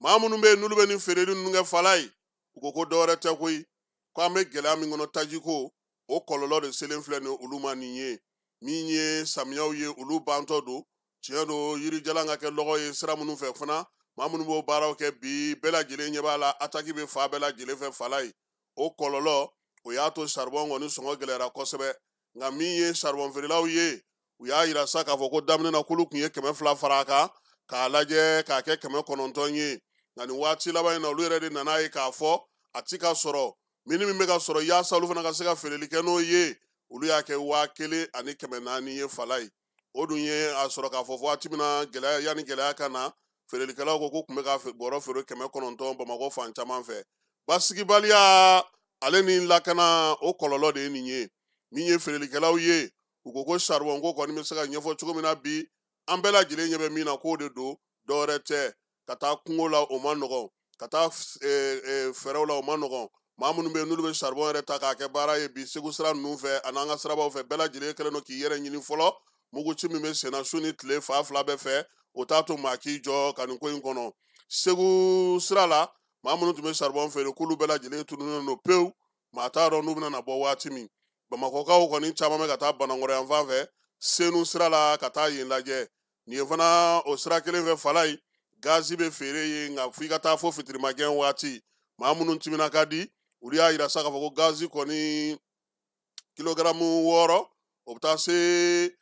Maa minnu bɛ yen n'olu bɛ nin feereli ninnu kɛ, fala ye, u ko ko dɔwɛrɛ tɛ koyi, ko an bɛ gɛlɛya min kɔnɔ, tajiko o kɔlɔlɔ de selen filɛ nin olu ma. Nin ye min ye, samiyaw ye, olu bantɔ don. Tiɲɛ don, yirijalan ka kɛ lɔgɔ ye sira minnu fɛ fana, maa minnu b'o baaraw kɛ bi, bɛɛ lajɛlen ɲɛ b'a la, ataki bɛ fa bɛɛ lajɛlen fɛ. Fala ye, o kɔlɔlɔ o y'a to charbon kɔni sɔngɔ gɛlɛyara kosɛbɛ. Nka min ye charbon feerelaw ye, u y'a yira sa k'a fɔ ko daminɛ na, k'olu tun ye 200 fara a kan k'a lajɛ k'a kɛ 900 ye. Nka nin waati laban in na, olu yɛrɛ de nana ye k'a fɔ a ti ka sɔrɔ min ni min bɛ ka sɔrɔ, yaasa olu fana ka se ka feereli kɛ n'o ye, olu y'a kɛ 1400 ye. Fala ye, o dun ye a sɔrɔ k'a fɔ waati min na, gɛlɛya yanni gɛlɛya ka na, feerelikɛlaw ko k'u tun bɛ ka bɔrɔ feere 900 Bamakɔ fan caman fɛ. Basigibaliya ale ni lakana, o kɔlɔlɔ de ye nin ye. Min ye feerelikɛlaw ye, u ko ko charbon ko kɔni bɛ se ka ɲɛfɔ cogo min na bi, an bɛɛ lajɛlen ɲɛ bɛ min na, k'o de don, dɔwɛrɛ tɛ. Ka taa kungo la, o ma nɔgɔn. Ka taa fɛɛrɛw la, o ma nɔgɔn. Maa minnu bɛ yen n'olu bɛ charbon yɛrɛ ta k'a kɛ baara ye bi, Segu sira ninnu fɛ ani an ka sirabaw fɛ, bɛɛ lajɛlen kɛlen don k'i yɛrɛ ɲini fɔlɔ. Muguci min bɛ senna su ni tile fa fila bɛɛ fɛ, o t'a to maa k'i jɔ ka nin ko in kɔnɔ. Segu sira la, maa minnu tun bɛ charbon feere, k'olu bɛɛ lajɛlen tununnen don pewu. Maa t'a dɔn n'u bɛna bɔ waati min. Bamakɔkaw kɔni caman bɛ ka taa Banankɔrɔ yan fan fɛ, Senu sira la, ka taa yen lajɛ. Nin ye fana o sira kelen fɛ, fala ye, gazi bɛ feere yen, nka f'i ka taa fo fitirimagɛn waati. Maa minnu timina ka di, olu y'a yira sa k'a fɔ ko gazi kɔni kilogaramu 6, o bɛ taa se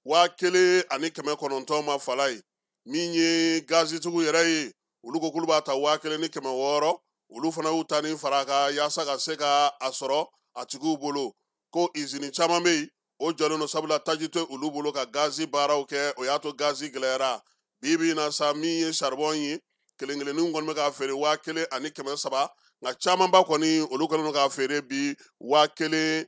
1900 ma. Fala ye, min ye gazitigiw yɛrɛ ye, Olu ko k'olu b'a ta 1600. Olu fana y'u ta ni fara kan yaasa ka se ka a sɔrɔ a tigiw bolo. Ko izini caman bɛ yen o jɔlen don, sabula taji tɛ olu bolo ka gazi baaraw kɛ, o y'a to gazi gɛlɛyara. Bi bi in na sa, min ye charbon ye, kelen kelenninw kɔni bɛ k'a feere 1300, nka camanba kɔni olu kɛlen don k'a feere bi 1400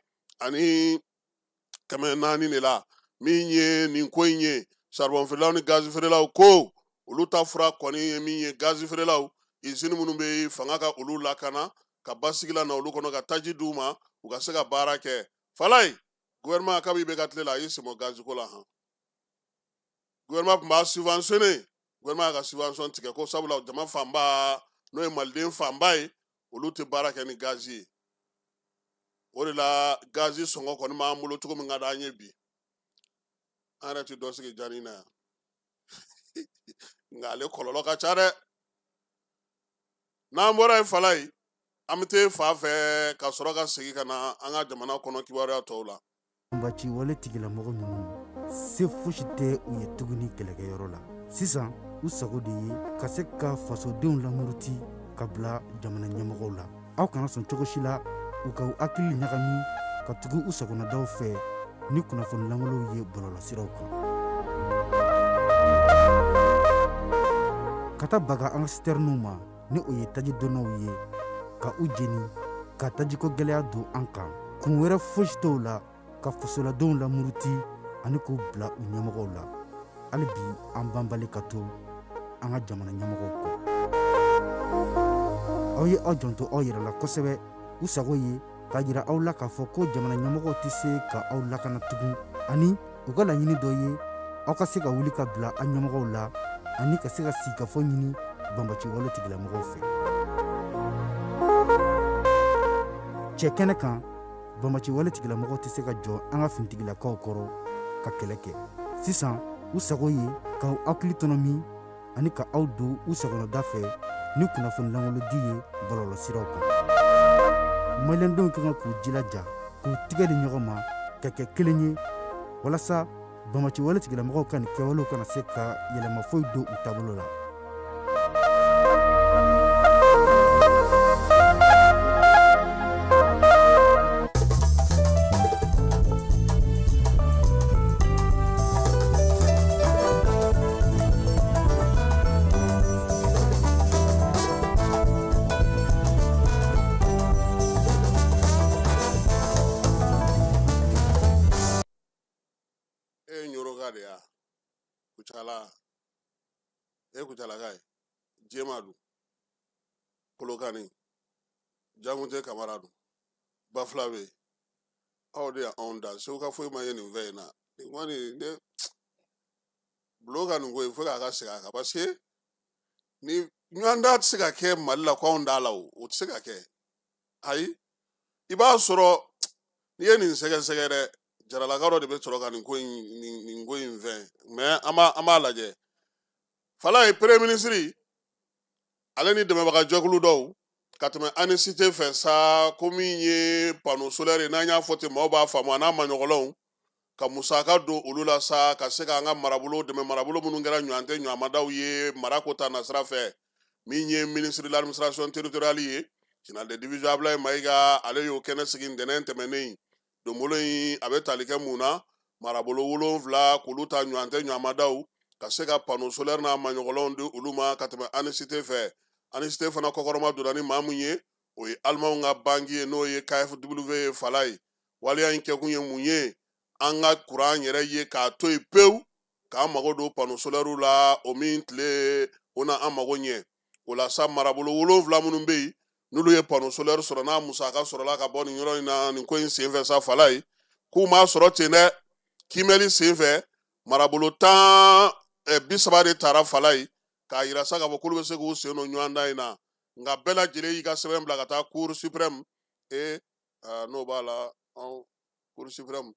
de la. Min ye nin ko in ye, charbon feerelaw ni gazi feerelaw ko olu ta fura kɔni ye min ye, gazi feerelaw izini minnu bɛ yen fanga ka olu lakana ka basigi la na olu kɔnɔ ka taji d'u ma u ka se ka baara kɛ. Falaye, gouvernement kabi bɛ ka tile la a y'i sen bɔ gazi ko la han. Gouvernement tun b'a subventionné, gouvernement y'a ka subvention tigɛ ko sabula jama fanba n'o ye maliden fanba ye, olu tɛ baara kɛ ni gazi ye. O de la gazi sɔngɔ kɔni b'an bolo cogo min ka d'an ye bi, an yɛrɛ tɛ dɔ sigi jani na yan nka ale kɔlɔlɔ ka ca dɛ. N'an bɔra yen Falaye, an bɛ taa fa fɛ ka sɔrɔ ka segin ka na an ka jamana kɔnɔ kibaruya tɔw la. Banbaci wale tigilamɔgɔ ninnu se fosi tɛ u ye tuguni kɛlɛkɛyɔrɔ la. Sisan u sago de ye ka se ka fasodenw lamuruti ka bila jamana ɲɛmɔgɔw la. Aw kana sɔn cogo si la u ka u hakili ɲagami ka tugu u sagonadaw fɛ ni kunnafoni lankolonw ye bɔlɔlɔsiraw kan. Ka taa baga an ka sitɛriniw ma ni o ye taji donnaw ye, ka u jeni ka tajiko gɛlɛya don an kan. Kun wɛrɛ fosi t'o la ka fasoladenw lamuruti ani k'u bila u ɲɛmɔgɔw la. Hali bi an banbali ka to an ka jamana ɲɛmɔgɔw kɔ. Aw ye aw janto aw yɛrɛ la kosɛbɛ. U sago ye k'a jira aw la k'a fɔ ko jamana ɲɛmɔgɔw tɛ se ka aw lakana tugun, ani u ka laɲini dɔ ye aw ka se ka wuli ka bila an ɲɛmɔgɔw la ani ka se ka sigikafɔ ɲini banbaci wale tigilamɔgɔw fɛ. Cɛ kɛnɛ kan, banbaci wale tigilamɔgɔw tɛ se ka jɔ an ka finitigilakaw kɔrɔ ka kɛlɛ kɛ. Sisan u sago ye k'aw hakili tɔnɔmi ani ka aw don u sagonada fɛ ni kunnafoni lankolodi ye bɔlɔlɔsiraw kan. Maliyɛndenw ka kan k'u jilaja k'u tigɛ di ɲɔgɔn ma ka kɛ kelen ye walasa banbaci wale tigilamɔgɔw ka nin kɛwalew kana se ka yɛlɛma foyi don u taabolo la. E Kucalaka ye, Jema dun, Kolokani, Jankunte Kamara dun, Bafulabe, aw de y'anw da. Segu ka foyi ma ye nin fɛn in na. Nin kɔni ne bulon ka nin ko in fo k'a ka segin a kan, parce que ni ɲɔgɔn da tɛ se ka kɛ Mali la ko anw t'a la o, o tɛ se ka kɛ. Ayi, i b'a sɔrɔ n'i ye nin sɛgɛsɛgɛ dɛ, jaralaka dɔ de bɛ sɔrɔ ka nin ko in nin ko in fɛn, mais an b'a lajɛ. Falaye, premier ministre ale ni dɛmɛbaga jɛkulu dɔw ka tɛmɛ ANICT fɛ sa, ko min ye panneau solaire ye, n'an y'a fɔ ten maaw b'a faamu, a n'a maɲɔgɔnlɔnw ka musaka don olu la sa, ka se k'an ka marabolo dɛmɛ, marabolo minnu kɛra ɲɔgɔn tɛ ɲɔgɔnmadaw ye marako ta nasira fɛ. Min ye ministre de l'administration territoriale ye, général de division Ablaye Mayiga, ale y'o kɛnɛ sigi ntɛnɛn tɛmɛnen. Donbolo in a bɛ tali kɛ mun na? Marabolo 7 k'olu ta ɲɔgɔn tɛ ɲɔgɔnmadaw ka se ka panneau solaire n'a maɲɔgɔnlɔnw di olu ma ka tɛmɛ ANICT fɛ. ANICT fana kɔkɔrɔma donna ni maa mun ye, o ye alimanw ka banki ye, n'o ye KfW ye. Falaye, waleya in kɛkun ye mun ye? An ka kuran yɛrɛ ye k'a to yen pewu k'an mago don panneau solaire la, o min tile o na an mago ɲɛ. O la sa, marabolo 7 minnu bɛ yen n'olu ye panneau solaire sɔrɔ, n'a musaka sɔrɔla ka bɔ nin yɔrɔ in na nin ko in senfɛ sa, Falaye, k'u m'a sɔrɔ ten dɛ, kiimɛli senfɛ marabolo 30 de taara Falaye k'a yira sa k'a fɔ k'olu bɛ se k'u sen don ɲɔgɔn dan in na. Nka bɛɛ lajɛlen y'i ka sɛbɛn bila ka taa cour suprême. N'o b'a la, anw cour suprême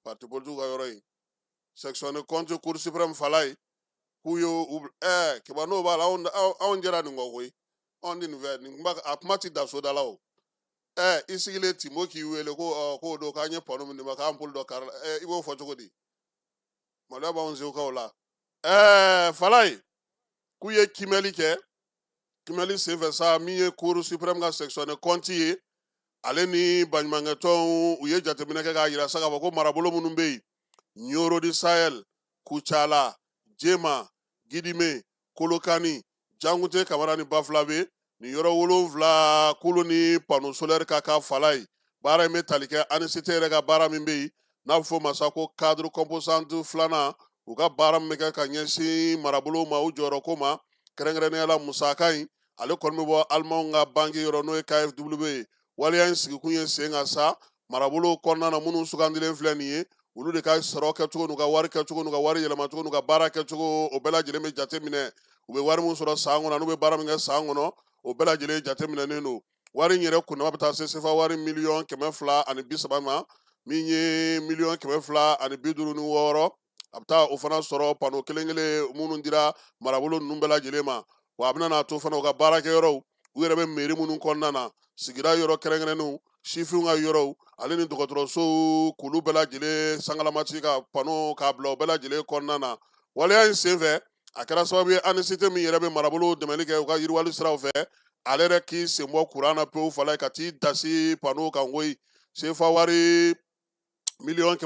parti politique ka yɔrɔ in section de compte cour suprême Falaye k'u y'o kiba n'o b'a la, anw jɛra nin kɔ koyi, anw tɛ nin fɛ, nin kuma a kuma ti da soda la o. I sigilen Timo k'i wele ko k'o don k'an ye panneau min d'i ma k'an bolo dɔ kari la, i b'o fɔ cogo di? Maloya b'anw segukaw la. Falaye, k'u K'u ye kimɛli kɛ, kimɛli senfɛ sa, min ye Cour suprême ka section de compte ye, ale ni baɲumankɛtɔnw u ye jateminɛ kɛ k'a yira sa k'a fɔ ko marabolo minnu bɛ yen, Nioro du Sahel, Kucala, Jema, Gidime, Kolokani, Jankunte Kamara ni Bafulabe, nin yɔrɔ 7 k'olu ni panneau solaire ka kan fala ye. Baara in bɛ tali kɛ ANICT yɛrɛ ka baara min bɛ yen, n'a bɛ f'o ma sa ko cadre composante 2nan, u ka baara min bɛ kɛ ka ɲɛsin marabolow ma, u jɔyɔrɔko ma, kɛrɛnkɛrɛnnenya la musaka in, ale kɔni bɛ bɔ Alimanw ka banki yɔrɔ n'o ye KfW ye. Waleya in sigikun ye sen kan sa, marabolow kɔnɔna na minnu sugandilen filɛ nin ye, olu de ka sɔrɔ kɛcogo n'u ka wari kɛcogo n'u ka wari yɛlɛmacogo n'u ka baara kɛcogo, o bɛɛ lajɛlen bɛ jate minɛ. U bɛ wari min sɔrɔ san kɔnɔ, n'u bɛ baara min kɛ san kɔnɔ, o bɛɛ lajɛlen jateminɛnen don. Wari in yɛrɛ kundama bɛ taa se sefa wari 230 miliyɔn ma, min ye 256 miliyɔn, a bɛ taa o fana sɔrɔ panneau kelen kelen minnu dira marabolo ninnu bɛɛ lajɛlen ma. Wa a bɛna n'a to fana u ka baarakɛyɔrɔw, u yɛrɛ bɛ mairie minnu kɔnɔna na, sigida yɔrɔ kɛrɛnkɛrɛnnenw, sifinw ka yɔrɔw, ale ni dɔgɔtɔrɔsow, k'olu bɛɛ lajɛlen sangalamati ka panneau k'a bila o bɛɛ lajɛlen kɔnɔna na. Waleya in senfɛ, a kɛra sababu ye ANICT min yɛrɛ bɛ marabolow dɛmɛli kɛ u ka yiriwali siraw fɛ, ale yɛrɛ k'i sen bɔ kuran na pewu fala ka t'i dasi panneau kan koyi. Sefa wari 763 miliyɔn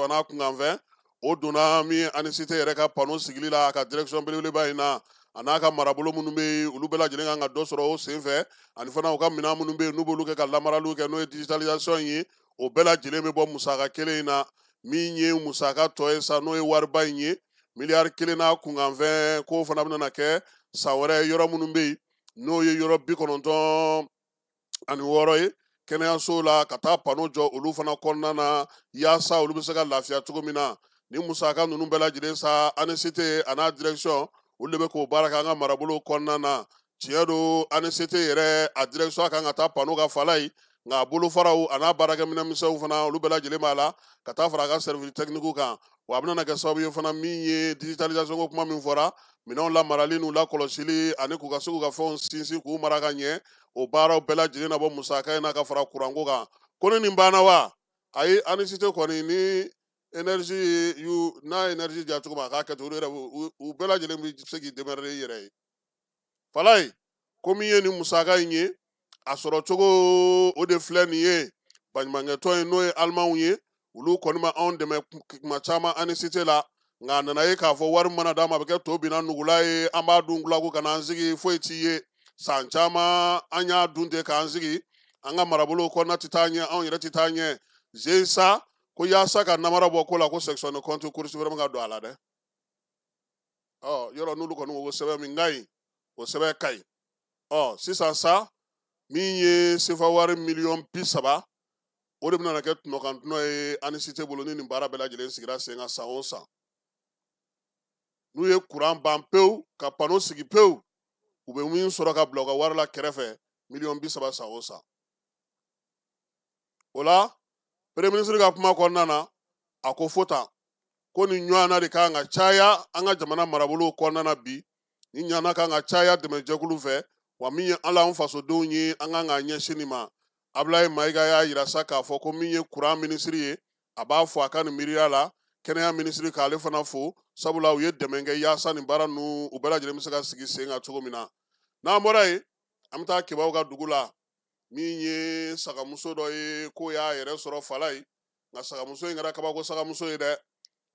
n'a kunkanfɛn, o donna min ye ANICT yɛrɛ ka panneau sigili la a ka direction belebeleba in na, a n'a ka marabolo minnu bɛ yen, olu bɛɛ lajɛlen kan ka dɔ sɔrɔ o senfɛ, ani fana u ka minɛn minnu bɛ yen n'u b'olu kɛ ka lamaraliw kɛ, n'o ye digitalisation ye, o bɛɛ lajɛlen bɛ bɔ musaka kelen in na. Min ye musaka tɔ ye sa, n'o ye wariba in ye, 1 miliyari n'a kunkanfɛn, k'o fana bɛna kɛ san wɛrɛ yɔrɔ minnu bɛ yen, n'o ye yɔrɔ 96 ye kɛnɛyaso la, ka taa panneau jɔ olu fana kɔnɔna na, yaasa olu bɛ se ka lafiya cogo min na. Ni musaka ninnu bɛɛ lajɛlen sa, ANICT a n'a direction, olu de bɛ k'o baara kɛ an ka marabolo kɔnɔna na. Tiɲɛ don, ANICT yɛrɛ a direction kan ka taa panneau ka fala ye, nka a bolofaraw a n'a baarakɛminɛmisɛnw fana, olu bɛɛ lajɛlen b'a la ka taa fara a ka service technique kan. Wa a bɛna kɛ sababu ye fana, min ye digitalisation ko kuma min fɔra, minɛnw lamarali n'u lakɔlɔsili ani k'u ka se k'u ka fɛnw sinsin k'u mara ka ɲɛ, o baaraw bɛɛ lajɛlen na bɔ musaka in na ka fara kuranko kan. Ko ni nin banna wa? Ayi, ANICT kɔni ni énergie y'u n'a énergie diya cogo min, a k'a kɛ ten, olu yɛrɛ u bɛɛ lajɛlen bɛ se k'i démerder i yɛrɛ ye. Falaye ko min ye nin musaka in ye, a sɔrɔ cogo o de filɛ nin ye. Baɲumankɛtɔn in, n'o ye Alimanw ye, olu kɔni ma anw dɛmɛ kuma caman ANICT la, nka a nana ye k'a fɔ wari mana d'a ma, a bɛ kɛ to binna nugula ye, an b'a dun gulaku ka n'an sigi, foyi t'i ye. San caman an y'a dun ten k'an sigi, an ka marabolo kɔnɔna tɛ taa ɲɛ, anw yɛrɛ tɛ taa ɲɛ zeyi ko yaasa ka namara bɔ ko la, ko section de compte Cour suprême ka don a la dɛ. Ɔ yɔrɔ n'olu kɔni ko sɛbɛn min ka ɲi, o sɛbɛn ka ɲi. Ɔ sisan sa, min ye sefa wari 30 miliyɔn, o de bɛna kɛ tɔnɔkan tɔnɔ ye ANICT bolo ni nin baara bɛɛ lajɛlen sigira sen kan san o san. N'u ye kuran ban pewu ka panneau sigi pewu, u bɛ min sɔrɔ ka bila u ka wari la kɛrɛfɛ, 30 miliyɔn san o san. O la, premier ministre ka kuma kɔnɔna na, a ko fo tan ko nin ɲɔgɔnna de kan ka caya an ka jamana marabolow kɔnɔna na bi, ni ɲɔgɔnna kan ka caya dɛmɛjɛkulu fɛ. Wa min ye ala an fasodenw ye, an kan k'a ɲɛsin nin ma. Abulaye Mayiga y'a yira sa k'a fɔ ko min ye kuran minisiri ye, a b'a fɔ a ka nin miiriya la, kɛnɛya minisiri k'ale fana fo, sabula u ye dɛmɛ kɛ yaasa nin baara ninnu u bɛɛ lajɛlen bɛ se ka sigi sen kan cogo min na. N'an bɔra yen, an bɛ taa Kebaw ka dugu la. Min ye sagamuso dɔ ye k'o y'a yɛrɛ sɔrɔ fala ye, nka sagamuso in kɛra kabako sagamuso ye dɛ.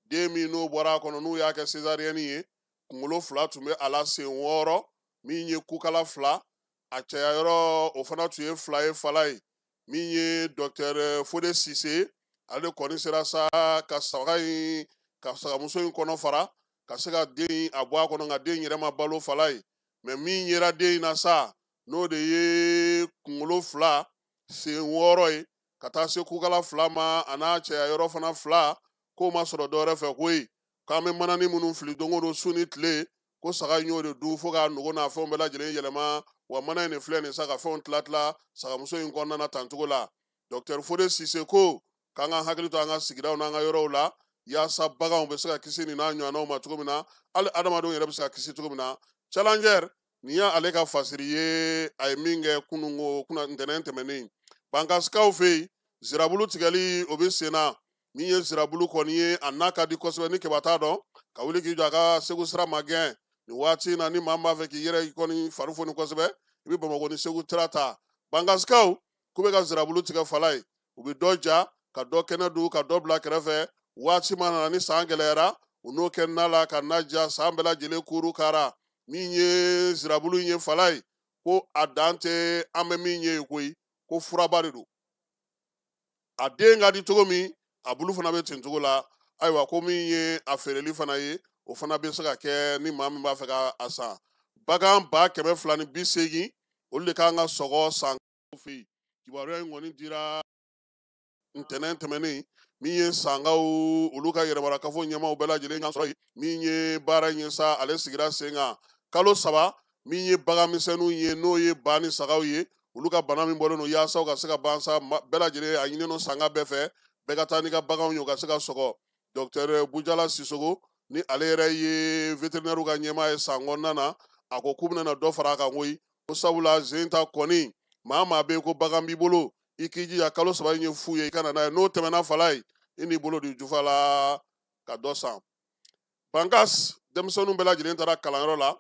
Den min n'o bɔra a kɔnɔ, n'u y'a kɛ césarienne ye, kunkolo 2 tun bɛ a la, sen 6, min ye kukala 2, a cɛya yɔrɔ o fana tun ye 2 ye fala ye. Min ye docteur Fode Sise, ale kɔni sera sa ka saga in, ka sagamuso in kɔnɔ fara ka se ka den a bɔ a kɔnɔ, nka den yɛrɛ ma balo fala ye. Mɛ min yera den in na sa, n'o de ye kunkolo 2, sen 6 ye, ka taa se kukala 2 ma, a n'a cɛya yɔrɔ fana 2, k'o ma sɔrɔ dɔwɛrɛ fɛ koyi, k'an bɛ manani minnu fili don o don su ni tile, ko saga in y'o de dun fo k'a nogo n'a fɛnw bɛɛ lajɛlen yɛlɛma. Wa mana in de filɛ nin sa ka fɛnw tila tila sagamuso in kɔnɔna na tancogo la. Docteur Fode Sise ko k'an ka hakili to an ka sigidaw n'an ka yɔrɔw la, yaasa baganw bɛ se ka kisi nin n'a ɲɔgɔnnaw ma cogo min na, hali adamadenw yɛrɛ bɛ se ka kisi cogo min na. Challenger nin y'ale ka fasiri ye, a ye min kɛ kununko kunna ntɛnɛn tɛmɛnen Bankasikaw fɛ yen. Zirabulu tigɛli o bɛ sen na. Min ye zirabulu kɔni ye, a n'a ka di kosɛbɛ ni kɛba t'a dɔn ka wuli k'i jɔ a ka Segu sira ma gɛn. Nin waati in na ni maa min b'a fɛ k'i yɛrɛ kɔni fari foni kosɛbɛ, i bɛ Bamakɔ ni Segu sira ta. Bangasikaw k'u bɛ ka zirabulu tigɛ fala ye, u bɛ dɔ ja ka dɔ kɛnɛ dun ka dɔ bila kɛrɛfɛ. Waati ma nana ni san gɛlɛyara, u n'o kɛ na la ka na ja san bɛɛ lajɛlen kuru kara. Min ye zirabulu in ye fala ye, ko a dan tɛ an bɛ min ye koyi, ko furaba de don. A den ka di cogo min, a bulu fana bɛ ten cogo la. Ayiwa, ko min ye a feereli fana ye, o fana bɛ se ka kɛ ni maa min b'a fɛ ka a san. Bagan 280,000 olu de kan ka sɔgɔ san fɛ yen. Kibaruya in kɔni dira ntɛnɛn tɛmɛnen, min ye sankaw olu ka yɛrɛmarakafo ɲɛmaaw bɛɛ lajɛlen kan sɔrɔ yen. Min ye baara in ye sa, ale sigira sen kan kalo 3. Min ye bagan misɛnninw ye, n'o ye ba ni sagaw ye, olu ka bana min bɔlen don yaasa u ka se ka ban sa, bɛɛ lajɛlen a ɲininen don sanka bɛɛ fɛ, bɛɛ ka taa n'i ka baganw ye u ka se ka sɔgɔ. Docteur Bujala Sisogo, ni ale yɛrɛ ye vétérinaire ka ɲɛmaa ye san kɔnɔna na, a ko k'u bɛna dɔ fara a kan koyi. Ko sabula zen ta kɔni, maa maa bɛ yen ko bagan b'i bolo, i k'i jija kalo 3 in ye fu ye, i ka na n'a ye. N'o tɛmɛna fala ye, i n'i bolo di jufa la ka dɔ san. Bankas denmisɛnninw bɛɛ lajɛlen taara kalanyɔrɔ la.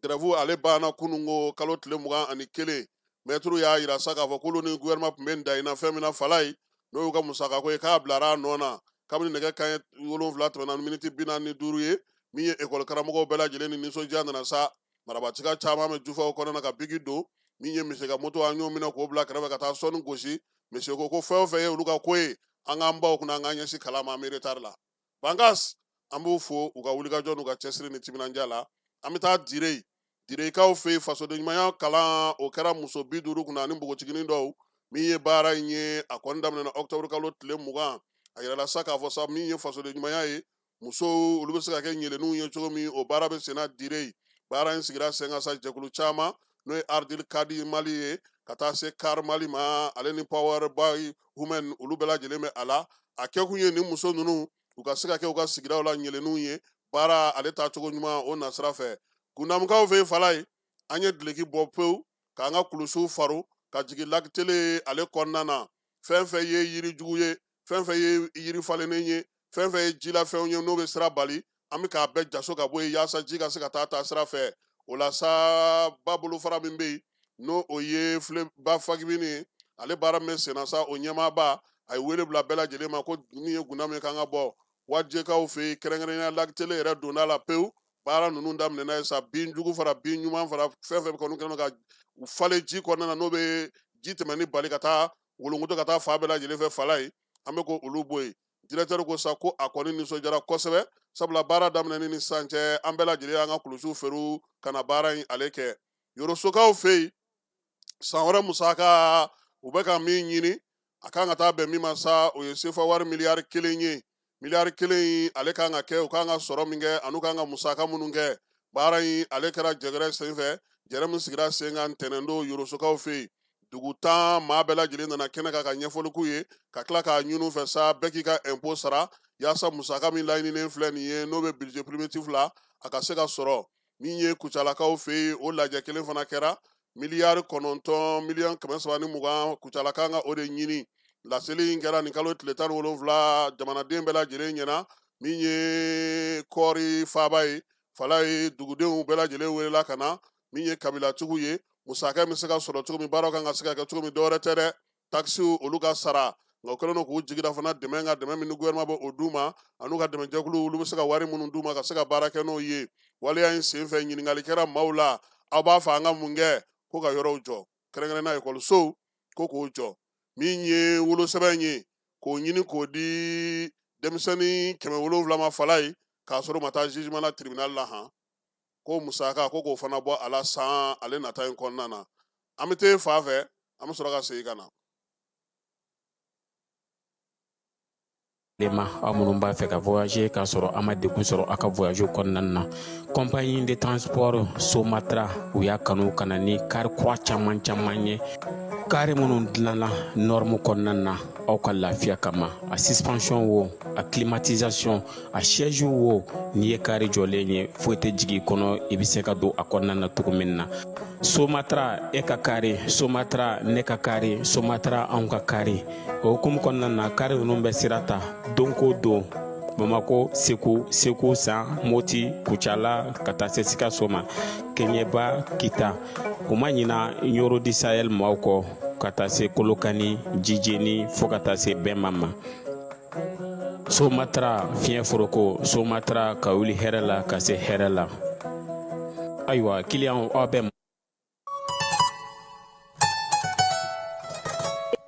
Grève ale banna kununko kalo tile 21. Mɛtiriw y'a yira sa k'a fɔ k'olu ni gouvernement tun bɛ da in na fɛn min na fala ye, n'o y'u ka musakako ye, k'a bilara a nɔ na. Kabini nɛgɛ kanɲɛ 7 tɛmɛna ni miniti 45 ye, min ye ekɔli karamɔgɔw bɛɛ lajɛlen ni nisɔndiya nana sa. Marabatika caman bɛ jufaw kɔnɔna na ka bigi don. Min ye misi ka moto, an y'o minɛ k'o bila kɛrɛfɛ ka taa sɔnni gosi. Misi ko ko fɛn o fɛn ye olu ka ko ye, an k'an baw kunna, an k'an ɲɛsin kalan ma, an bɛ retard la. Bankas, an b'u fo u ka wulikajɔ n'u ka cɛsiri ni timinandiya la. An bɛ taa Dire, Direkaw fɛ yen, fasoden ɲumanya kalan o kɛra muso 50 kunna ani npogotiginin dɔw. Min ye baara in ye, a kɔni daminɛna octobre kalo tile 20. A yirala sa k'a fɔ sa, min ye fasoden ɲumanya ye, musow olu bɛ se ka kɛ ɲɛlɛnninw ye cogo min, o baara bɛ senna Dire. Baara in sigira sen kan sa jɛkulu caman, n'o ye Ardil Kadi Mali ye, ka taa se Kar Mali ma, ale ni Power Boy Women, olu bɛɛ lajɛlen bɛ a la. A kɛkun ye nin muso ninnu u ka se ka kɛ u ka sigidaw la ɲɛlɛnninw ye, baara ale taacogo ɲuman o nasira fɛ. Kundamukaw fɛ yen fala ye, an ye duloki bɔ pewu k'an ka kulusiw faro ka jigin lakitele ale kɔnɔna na. Fɛn fɛn ye yiri jugu ye, fɛn fɛn ye yiri falennen ye, fɛn fɛn ye jilafɛnw ye n'o bɛ sira bali, an bɛ k'a bɛɛ jaso ka bɔ yen yaasa ji ka se ka taa taa sira fɛ. O la sa, ba bolofara min bɛ yen, n'o o ye fileba fagibini ye, ale baara min bɛ senna sa, o ɲɛmaaba a ye wele bila bɛɛ lajɛlen ma ko min ye gunda min kan ka bɔ wajɛkaw fɛ yen, kɛrɛnkɛrɛnnenya lakitele yɛrɛ donda la pewu. Baara ninnu daminɛna ye sa, bin jugu fara bin ɲuman fara fɛn fɛn kɔni kɛlen don ka falen ji kɔnɔna na, n'o bɛ ji tɛmɛni bali ka taa wolonkoto ka taa fan bɛɛ lajɛlen fɛ fala ye, an bɛ ko olu bɔ yen. Directeur ko sa ko a kɔni nisɔndiyara kosɛbɛ, sabula baara daminɛni ni sisan cɛ, an bɛɛ lajɛlen y'an ka kulusiw feere ka na baara in ale kɛ. Yorosokaw fɛ yen, san wɛrɛ musaka u bɛ ka min ɲini, a kan ka taa bɛn min ma sa, o ye sefa wari miliyari 1 ye. Miliyari 1 in ale kan ka kɛ, u kan ka sɔrɔ min kɛ an'u kan ka musaka minnu kɛ. Baara in ale kɛra jɛgɛrɛ sen fɛ, jɛrɛ min sigira sen kan ntɛnɛn don Yorosokaw fɛ yen. Dugu 10 maa bɛɛ lajɛlen nana kɛnɛ kan ka ɲɛfɔli k'u ye, ka tila k'a ɲini u fɛ sa bɛɛ k'i ka impôt sara yaasa musaka min laɲininen filɛ nin ye, n'o bɛ budget primitif la, a ka se ka sɔrɔ. Min ye Kucalakaw fɛ yen, o lajɛ kelen fana kɛra miliyari 9 miliyɔn 320, Kucala kan ka o de ɲini. Laseli in kɛra nin kalo tile 17 jamanaden bɛɛ lajɛlen ɲɛna. Min ye kɔɔri faaba ye, fala ye, dugudenw bɛɛ lajɛlen welela ka na. Min ye kabilatigiw ye, musaka bɛ se ka sɔrɔ cogo min, baaraw kan ka se ka kɛ cogo min, dɔwɛrɛ tɛ dɛ, takisiw olu ka sara. Nka u kɛlen don k'u jigi da fana dɛmɛ kan, dɛmɛ min ni gouvernement bɛ o d'u ma, an'u ka dɛmɛjɛkulu olu bɛ se ka wari minnu d'u ma ka se ka baara kɛ n'o ye. Waleya in senfɛ, ɲininkali kɛra maaw la, aw b'a fɛ an ka mun kɛ? Ko ka yɔrɔw jɔ, kɛrɛnkɛrɛnnenya ekɔlisow, ko k'o jɔ. Min ye wolosɛbɛn ye, k'o ɲini k'o di denmisɛnnin 700 ma fala ye, k'a sɔrɔ u ma taa jugement la tribunal la han. Ko musaka ko k'o fana bɔ a la san ale nata in kɔnɔna na. An bɛ t'e fa fɛ, an bɛ sɔrɔ ka segin ka na. Ma aw minnu b'a fɛ ka voyager k'a sɔrɔ a ma degun sɔrɔ aw ka voyage kɔnɔna na, compagnie de transport Somatra u y'a kanu ka na ni kari kura caman caman ye, kari minnu dilanna norme kɔnɔna na aw ka lafiya kama. A suspension wo, a climatisation, a siège wo, n'i ye kari jɔlen ye foyi tɛ jigin i kɔnɔ, i bɛ se ka don a kɔnɔna na cogo min na. Somatra e ka kari, Somatra ne ka kari, Somatra anw ka kari. O hukumu kɔnɔna na, kari ninnu bɛ sira ta don ko don Bamako, Segu, Segu San, Moti, Kucala ka taa se Sikaso ma, Kɛɲɛba, Kita. U ma ɲina Ɲoro di Sahel maaw kɔ ka taa se Kolokani, Jijeni fo ka taa se Bɛnma ma. Somatra fiɲɛ foroko, Somatra ka wuli hɛrɛ la ka se hɛrɛ la. Ayiwa kiliyanw aw bɛ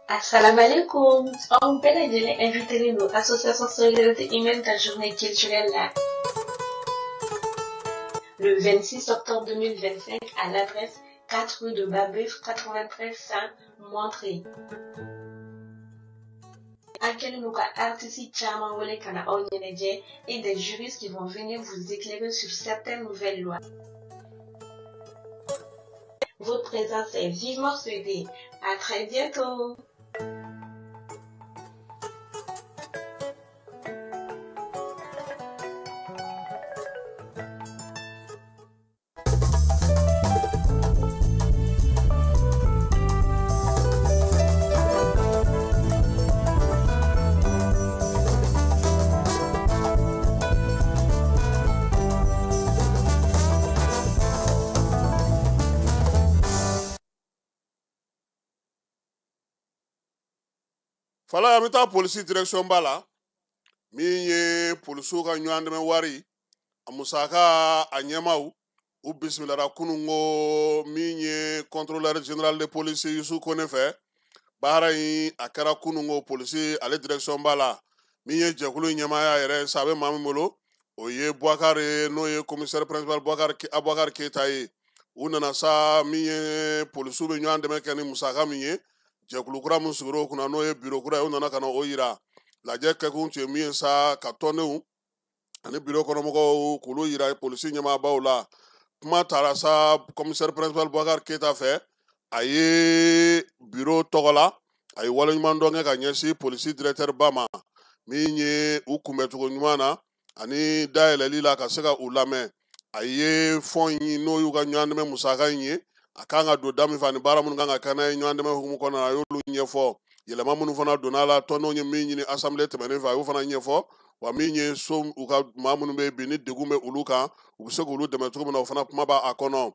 Assalamu alaikum. Aw bɛɛ lajɛlen invité don Association Solidarité Humaine ka journée culturelle la le 26 octobre 2025 à l'adresse 4 rue de Babeuf 93 100 Montreuil. An kɛlen don ka artistes caman wele ka na aw ɲɛnajɛ et des juristes qui vont venir vous éclairer sur certaines nouvelles lois. Votre présence est vivement souhaitée. À très bientôt. Fala, an bɛ taa polisi direction ba la, min ye polisiw ka ɲɔgɔn dɛmɛ wari a musaka, a ɲɛmaw u bisimilara kununko min ye contrôleur général de police Yusu Kone fɛ. Baara in a kɛra kununko polisi ale direction ba la. Min ye jɛkulu ɲɛmaaya yɛrɛ sa, a bɛ maa min bolo, o ye Boubacar ye, n'o ye commissaire principal Aboubacar Keita ye. U nana sa, min ye polisiw bɛ ɲɔgɔn dɛmɛ kɛ ni musaka min ye, jɛkulu kura min sigira o kunna, n'o ye biro kura ye, u nana ka na o yira. Lajɛ kɛkun tun ye min ye sa, ka tɔndenw ani biro kɔnɔmɔgɔw k'olu yira polisi ɲɛmaabaw la. Kuma taara sa commissaire principal Boubacar Keita fɛ. A ye biro tɔgɔ la, a ye waleɲuman dɔn kɛ ka ɲɛsin polisi directeur ba ma, min ye u kunbɛcogo ɲuman na ani dayɛlɛli la ka se ka u lamɛn. A ye fɔn in, n'o y'u ka ɲɔgɔn dɛmɛ musaka in ye, a kan ka don da min fɛ ani baara minnu kan ka kɛ n'a ye ɲɔgɔn dɛmɛ hukumu kɔnɔna na, a y'olu ɲɛfɔ. Yɛlɛma minnu fana donna a la, tɔndenw ye min ɲini assemblée tɛmɛnen fɛ, a y'o fana ɲɛfɔ. Wa min ye so, u ka maa minnu bɛ bi ni degun bɛ olu kan, u bɛ se k'olu dɛmɛ cogo min na, o fana kuma b'a kɔnɔ.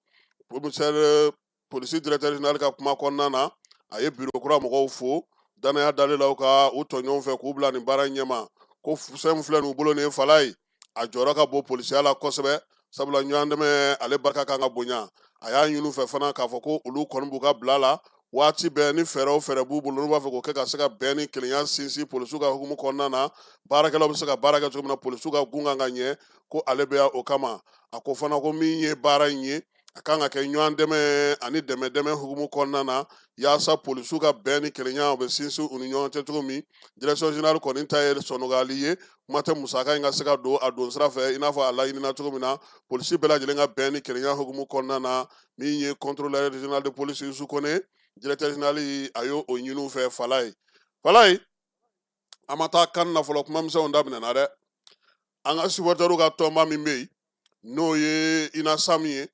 Commissaire polisi directeur général ka kuma kɔnɔna na, a ye biro kura mɔgɔw fo danaya dalen la u ka u tɔɲɔgɔnw fɛ k'u bila nin baara in ɲɛma, ko fɛn filɛ nin bolo nin ye fala ye, a jɔyɔrɔ ka bon polisiya la kosɛbɛ, sabula ɲɔgɔn dɛmɛ ale barika kan ka bonya. A y'a ɲini fɛ fana k'a fɔ ko olu kɔni b'u ka bila la waati bɛɛ, ni fɛɛrɛ o fɛɛrɛ b'u bolo n'u b'a fɛ k'o kɛ ka se ka bɛn ni kelenya sinsin polisiw ka hukumu kɔnɔna na, baarakɛlaw bɛ se ka baara kɛ cogo min na, polisiw ka gun kan ka ɲɛ, ko ale bɛ yan o kama. A ko fana ko min ye baara in ye, a kan ka kɛ ɲɔgɔn dɛmɛ ani dɛmɛ dɛmɛ hukumu kɔnɔna na, yaasa polisiw ka bɛn ni kelenya o bɛ sinsin u ni ɲɔgɔn cɛ cogo min. Direction générale kɔni ta ye sɔnɔgɔyali ye, kuma tɛ musaka in ka se ka don a don sira fɛ i n'a fɔ a laɲinina cogo min na, polisi bɛɛ lajɛlen ka bɛn ni kelenya hukumu kɔnɔna na. Min ye contrôleur régional de police Yusu Kone, directeur général, a y'o o ɲini u fɛ. Fala ye, fala ye, an ma taa kan na fɔlɔ, kuma misɛnw daminɛna dɛ. An ka supporterw ka tɔnba min bɛ yen, n'o ye UNASAM ye,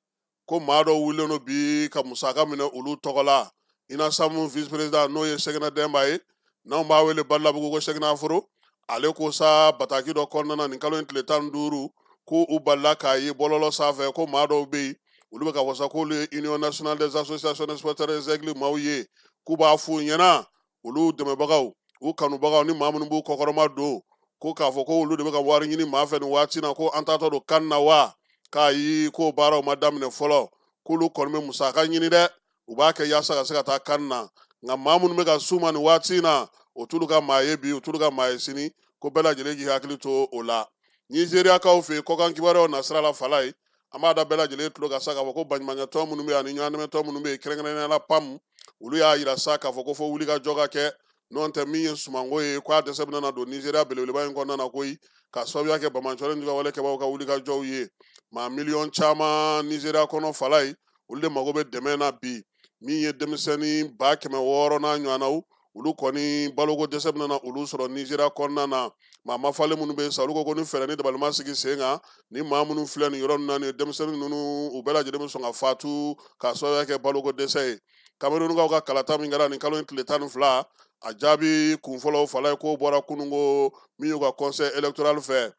ko maa dɔw wulilen don bi ka musaka minɛ olu tɔgɔ la. UNASAM vice président, n'o ye Sɛgɛnɛ Dɛnba ye, n'anw b'a wele Balabugu ko Sɛgɛnɛ Foro, ale ko sa bataki dɔ kɔnɔna na nin kalo in tile 15, ko u balila k'a ye bɔlɔlɔ sanfɛ ko maa dɔw bɛ yen, olu bɛ ka fɔ sa k'olu ye Union nationale des associations de supporters des aigles maaw ye, k'u b'a f'u ɲɛna, olu dɛmɛbagaw, u kanubagaw ni maa minnu b'u kɔkɔrɔma don, ko k'a fɔ ko olu de bɛ ka wari ɲini maa fɛ nin waati na, ko an taatɔ don kan na wa, k'a yi k'o baaraw ma daminɛ fɔlɔ, k'olu kɔni bɛ musaka ɲini dɛ, u b'a kɛ yaasa ka se ka taa kan na, nka maa minnu bɛ ka s'u ma nin waati in na, o t'olu ka maa ye bi, o t'olu ka maa ye sini, ko bɛɛ lajɛlen k'i hakili to o la. Nizeriyakaw fɛ yen, kɔkan kibaruyaw nasira la, fala ye, an b'a da bɛɛ lajɛlen tulo kan sa k'a fɔ ko baɲumankɛ minnu bɛ yen ani ɲɔgɔndɛmɛtɔn minnu bɛ yen, kɛrɛnkɛrɛnnenya la PAM, olu y'a yira sa k'a fɔ ko fo wulikajɔ ka kɛ, n'o tɛ min ye sumanko ye, k'a dɛsɛ bɛna na don Nizeriya belebeleba in kɔnɔna na koyi, ka sababuya kɛ bamancɔri ni wale kɛbagaw ka wulikajɔw ye. Maa miliyɔn caman Nizeriya kɔnɔ, fala ye, olu de mago bɛ dɛmɛ na bi. Min ye denmisɛnnin 600,000 n'a ɲɔgɔnnaw, olu kɔni baloko dɛsɛ bɛna na olu sɔrɔ Nizeriya kɔnɔna na. Maa mafalen minnu bɛ yen sa, olu ko ko ni fɛɛrɛ ni dabalima sigi sen kan, ni maa minnu filɛ nin yɔrɔ ninnu na, nin denmisɛnnin ninnu, u bɛɛ lajɛlen bɛ sɔn ka fatu k'a sababuya kɛ baloko dɛsɛ ye. Kamerunukaw ka kalata min kɛra nin kalo in tile 12. A jaabi kunfɔlɔw fala ye, k'o bɔra kununko min y'u ka conseil électoral fɛ.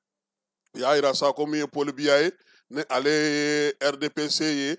U y'a yira sa ko min ye Paul Biya ye, ni ale ye RDPC ye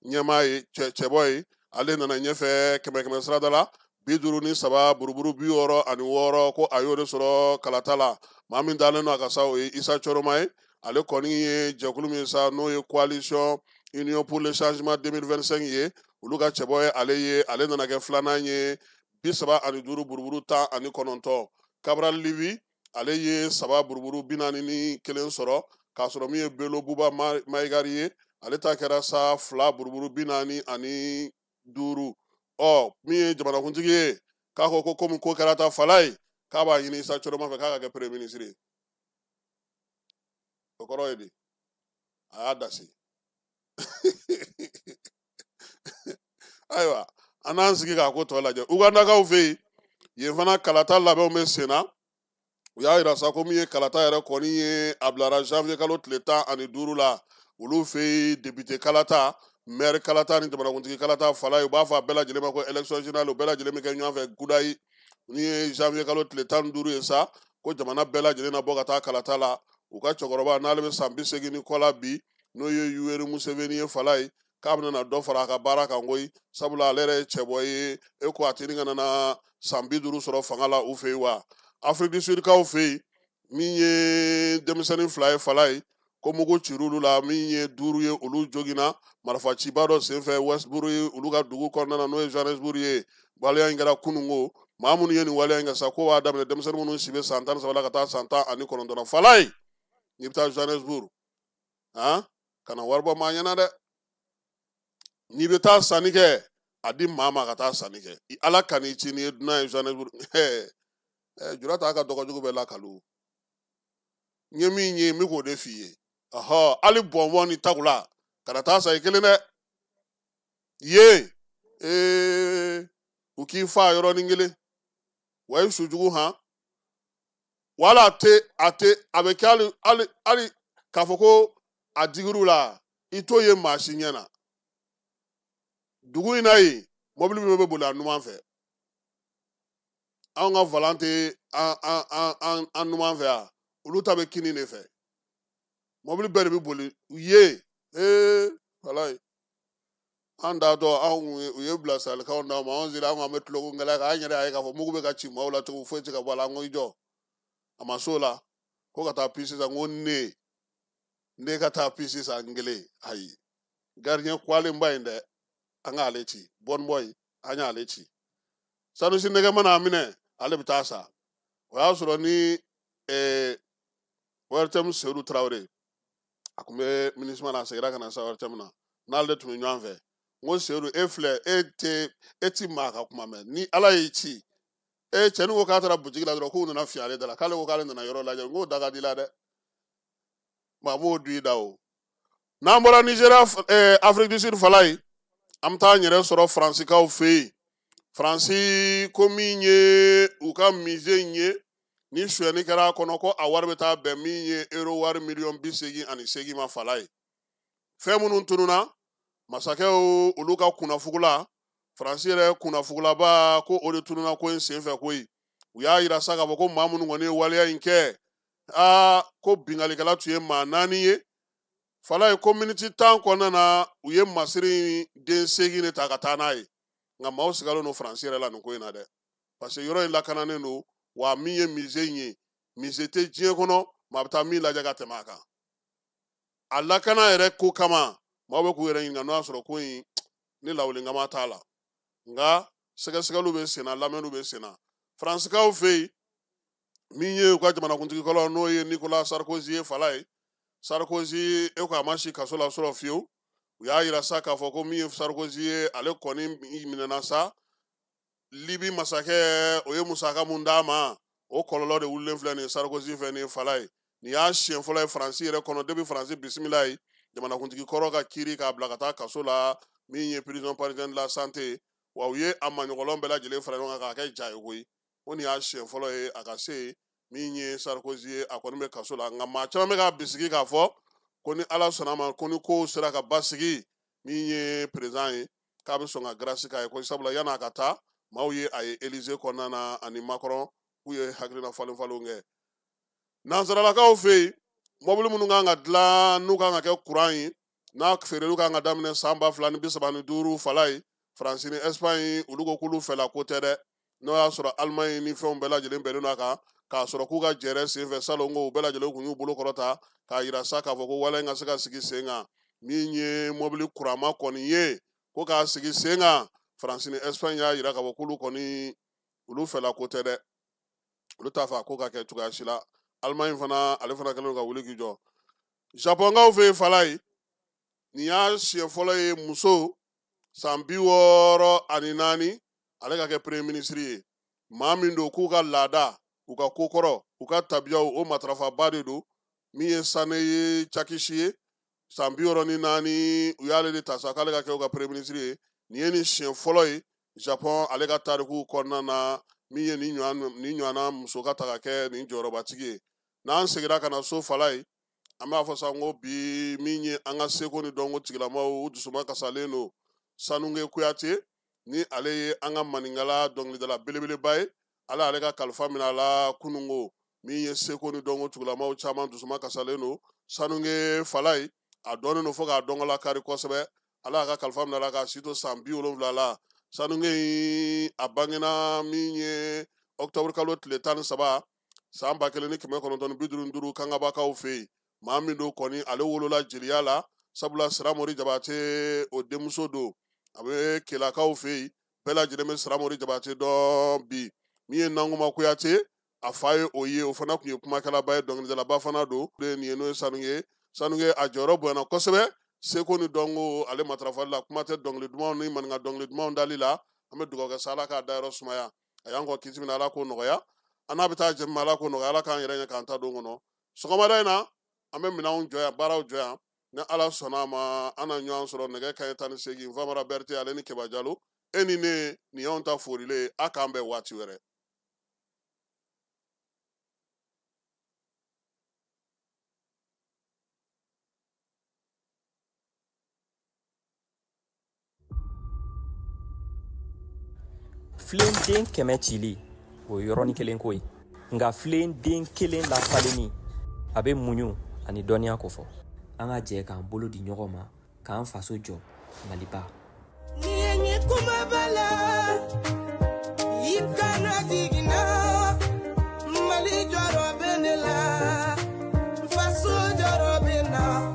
ɲɛmaa ye, cɛbɔ ye, ale nana ɲɛfɛ 100 sirada la 53 buruburu 66, ko a y'o de sɔrɔ kalata la. Maa min dalen don a ka sa, o ye Isa Cɔrɔma ye. Ale kɔni ye jɛkulu min sa, n'o ye coalition Union pour le changement 2025 ye, olu ka cɛbɔ ye ale ye. Ale nana kɛ filanan ye 35 buruburu 19. Cabral Libi, ale ye 3 buruburu 41 sɔrɔ, k'a sɔrɔ min ye Belo Buba Maigari ye, ale ta kɛra sa 2 buruburu 45. Ɔ, min ye jamanakuntigi ye, k'a ko komi ko kɛra ta fala ye, k'a b'a ɲini Isa Cɔrɔma fɛ k'a ka kɛ premier ministre ye. O kɔrɔ ye di? A y'a dasi. Ayiwa, an n'an sigi k'a ko tɔ lajɛ. Ugandakaw fɛ yen, yen fana kalata labɛnw bɛ sen na. U y'a yira sa ko min ye kalata yɛrɛ kɔni ye, a bilara janvier kalo tile 15 la. Olu fɛ yen, député kalata, maire kalata ni jamanakuntigi kalata fala ye, u b'a fɔ a bɛɛ lajɛlen ma ko élection générale, u bɛɛ lajɛlen bɛ kɛ ɲɔgɔn fɛ gudayi. Ni ye janvier kalo tile 15 ye sa, ko jamana bɛɛ lajɛlen na bɔ ka taa kalata la. U ka cɛkɔrɔba, n'ale bɛ san 80 ni kɔ la bi, n'o ye Yoweri Museveni ye fala ye, k'a bɛna na dɔ fara a ka baara kan koyi, sabula ale yɛrɛ ye cɛbɔ ye. E ko a tɛ ni ka na san 50 sɔrɔ fanga la u fɛ yen wa. Afrique du Sud kaw fɛ yen, min ye denmisɛnnin 2 ye fala ye, ko mugu cir'olu la, min ye 5 ye olu joginna marifaciba dɔ senfɛ Westbrook ye, olu ka dugu kɔnɔna na, n'o ye Johannesburg ye. Waleya in kɛra kununko. Maa minnu ye nin waleya in kɛ sa, ko b'a daminɛ denmisɛnnin minnu si bɛ san 13 la ka taa san 19 na fala ye. N'i bɛ taa Johannesburg, han, kana wari bɔ maa ɲɛna dɛ. N'i bɛ taa sanni kɛ, a di maa ma ka taa sanni kɛ. Ala kan'i ci n'i ye dunan ye Johannesburg. Jura t'a ka dɔgɔjugu bɛɛ lakalu. N ye min ye, n bɛ k'o de f'i ye. Ɔhɔ, hali bɔnbɔn ni tagula, kana taa san i kelen dɛ. Ye, u k'i fa yɔrɔnin kelen. Wa i sujugu han. Wala a tɛ, a bɛ kɛ hali k'a fɔ ko a digir'u la, i t'o ye maa si ɲɛ na. Dugu in na yen, mɔbili min bɛ boli a numan fɛ. Anw ka volant tɛ an numan fɛ yan, olu ta bɛ kini de fɛ. Mɔbili bɛɛ de bɛ boli u ye. Walayi. An datɔ, anw u ye bilasiralikanw d'anw ma, anw sera, an ko an bɛ tulokun gɛlɛya kan, an yɛrɛ y'a ye k'a fɔ mugu bɛ ka ci maaw la cogo foyi tɛ ka bɔ a la, an ko i jɔ. A ma s'o la, ko ka taa pisi san, n ko ne ka taa pisi san n kelen, ayi. Gardien kwalenba in dɛ, an k'ale ci, bon boy, an y'ale ci. Sanusi nɛgɛ mana a minɛ, ale bɛ taa sa. O y'a sɔrɔ ni ORTM Seydou Traoré, a tun bɛ MINUSMA na, a seginna ka na sa ORTM na, n'ale de tun bɛ ɲɔgɔn fɛ. N ko Seydou, e filɛ, e ti maa ka kuma mɛn, ni Ala y'i ci. Cɛnin ko k'a taara butigi la dɔrɔn, k'u nana fiyɛ ale da la, k'ale ko k'ale nana yɔrɔ lajɛ, n k'o da ka di la dɛ. Maa m'o dun i da o. N'an bɔra Nigéria, Afrique du Sud fala ye, an bɛ taa an yɛrɛ sɔrɔ Faransikaw fɛ yen. Faransi ko min ye u ka musée in ye, ni sonyɛni kɛra a kɔnɔ, ko a wari bɛ taa bɛn min ye euro wari miliyɔn 88 ma fala ye. Fɛn minnu tununna, masakɛw olu ka kunnafugula, Faransi yɛrɛ kunnafugulaba, ko o de tununna ko in senfɛ koyi. U y'a yira sa k'a fɔ ko maa minnu kɔni ye waleya in kɛ, ko binkannikɛla tun ye maa 4 ye. Fala ye ko miniti 10 kɔnɔna na, u ye masiri in den 8 de ta ka taa n'a ye. Nka maaw sigalen don Faransi yɛrɛ la nin ko in na dɛ. Parce que yɔrɔ in lakananen don, wa min ye musée in ye, musée tɛ diɲɛ kɔnɔ, maa bɛ taa min lajɛ ka tɛmɛ a kan. A lakana yɛrɛ ko kama, maaw bɛ k'u yɛrɛ ɲininka n'o y'a sɔrɔ ko in ni lawulinkama t'a la. Nka sɛgɛsɛgɛliw bɛ sen na, lamɛnniw bɛ sen na. Faransikaw fɛ yen, min ye u ka jamanakuntigi kɔrɔ, n'o ye Nicolas Sarkozy ye fala ye. Sarkozy, e ko a ma si kaso la sɔrɔ fiyewu. U y'a yira sa k'a fɔ ko min ye Sarkozy ye, ale kɔni minɛna sa. Libi masakɛ, o ye musaka mun d'a ma, o kɔlɔlɔ de wulilen filɛ nin ye Sarkozy fɛ nin ye fala ye. Nin y'a siɲɛ fɔlɔ ye Faransi yɛrɛ kɔnɔ, depuis Faransi bisimila ye, jamanakuntigi kɔrɔ ka kiiri k'a bila ka taa kaso la, min ye prison parisienne de la santé. Wa u ye a maɲɔgɔnlɔn bɛɛ lajɛlen fara ɲɔgɔn kan k'a kɛ ja ye koyi. Ko nin y'a siɲɛ fɔlɔ ye a ka se min ye Sarkozy ye, a kɔni bɛ kaso la. Nka maa caman bɛ k'a bisigi k'a fɔ ko ni Ala sɔnna ma, ko ni kow sera ka basigi, min ye président ye, k'a bɛ sɔn ka grâce k'a ye ko sabula yan'a ka taa, Maaw ye a ye Élysée kɔnɔna na ani Macron k'u ye hakilina falen falenw kɛ. Nansaralakaw fɛ yen, mɔbili minnu kan ka dilan n'u kan ka kɛ kuran ye, n'a feereli kan ka daminɛ san 2035 fala ye, Faransi ni Espagne olu ko k'olu fɛla ko tɛ dɛ. N'o y'a sɔrɔ Allemagne ni fɛnw bɛɛ lajɛlen bɛnnen don a kan, k'a sɔrɔ k'u ka jɛrɛ senfɛ salon ko u bɛɛ lajɛlen kun y'u bolo kɔrɔta k'a yira sa k'a fɔ ko wale in ka se ka sigi sen kan. Min ye mɔbili kurama kɔni ye ko k'a sigi sen kan, Faransi ni Espagne y'a yira k'a fɔ k'olu kɔni olu fɛla ko tɛ dɛ, olu t'a fɛ a ko ka kɛ cogoya si la. Allemagne fana ale fana kɛlen don ka wuli k'i jɔ. Japonkaw fɛ yen fala ye, nin y'a siɲɛ fɔlɔ ye muso san 64 ale ka kɛ premier ministre ye. Maa min don k'u ka laada, u ka kokɔrɔ, u ka tabiyaw o matarafaba de don. Min ye Sane ye Cakisi ye, san 64 u y'ale de ta sa k'ale ka kɛ u ka premier ministre ye. Nin ye nin siɲɛ fɔlɔ ye Japon ale ka tarikuw kɔnɔna na min ye nin ɲɔgɔnna muso ka ta ka kɛ nin jɔyɔrɔbatigi ye. N'an seginna ka na so fala ye, an b'a fɔ sa ko bi min ye an ka seko ni dɔnko tigilamaw u dusuma kasalen don. Sanunge Kuyate ni ale ye an ka maninkala dɔnkilidala belebeleba ye, ala ale ka kalifa minɛ a la kununko. Min ye seko ni dɔnko tigilamaw caman dusuma kasalen don. Sanunge fala ye, a dɔnnen don fo k'a dɔnkala kari kosɛbɛ. Ala y'a ka kalifa minɛ a la k'a si to san 70 la. Sanunge a bangena min ye octobre kalo tile 13 san 1955 Kangabakaw fɛ yen. Maa min don kɔni ale wolola jeliya la, sabula Siramori Jabate o denmuso don. A bɛ Kelakaw fɛ yen, bɛɛ lajɛlen bɛ Siramori Jabate dɔn bi. Min ye Nankuma Kuyate, a fa ye o ye, o fana tun ye kumakɛlaba ye, dɔnkilidalaba fana don. Nin ye n'o ye Sanunge. Sanunge a jɔyɔrɔ bonyana kosɛbɛ seko ni dɔnko ale matarafali la, kuma tɛ dɔnkili dumanw ni maninka dɔnkili dumanw dali la. An bɛ dugawu kɛ sa Ala k'a dayɔrɔ sumaya. A y'an kɔ kiti min na, Ala k'o nɔgɔya. An n'a bɛ taa jɛ min ma, Ala k'o nɔgɔya. Ala k'an yɛrɛ ɲɛ k'an ta don kɔnɔ. Sɔgɔmada in na, an bɛ minɛnw jɔ yan, baaraw jɔ yan. Ni Ala sɔnna a ma, an na ɲɔgɔn sɔrɔ nɛgɛ kanɲɛ 18. Famara Berete ale ni Keba Jalo, e ni ne nin y'anw ta forilen ye. A k'an bɛn waati wɛrɛ. Filen den 100 cili o ye yɔrɔnin kelen ko ye, nka filen den kelen lafalenni a bɛ muɲu ani dɔnniya kofɔ. An ka jɛ k'an bolo di ɲɔgɔn ma k'an faso jɔ Maliba. Ni ye ni kumaba la, i kana jigin na, Mali jɔyɔrɔ bɛ ne la, faso jɔyɔrɔ bɛ n na.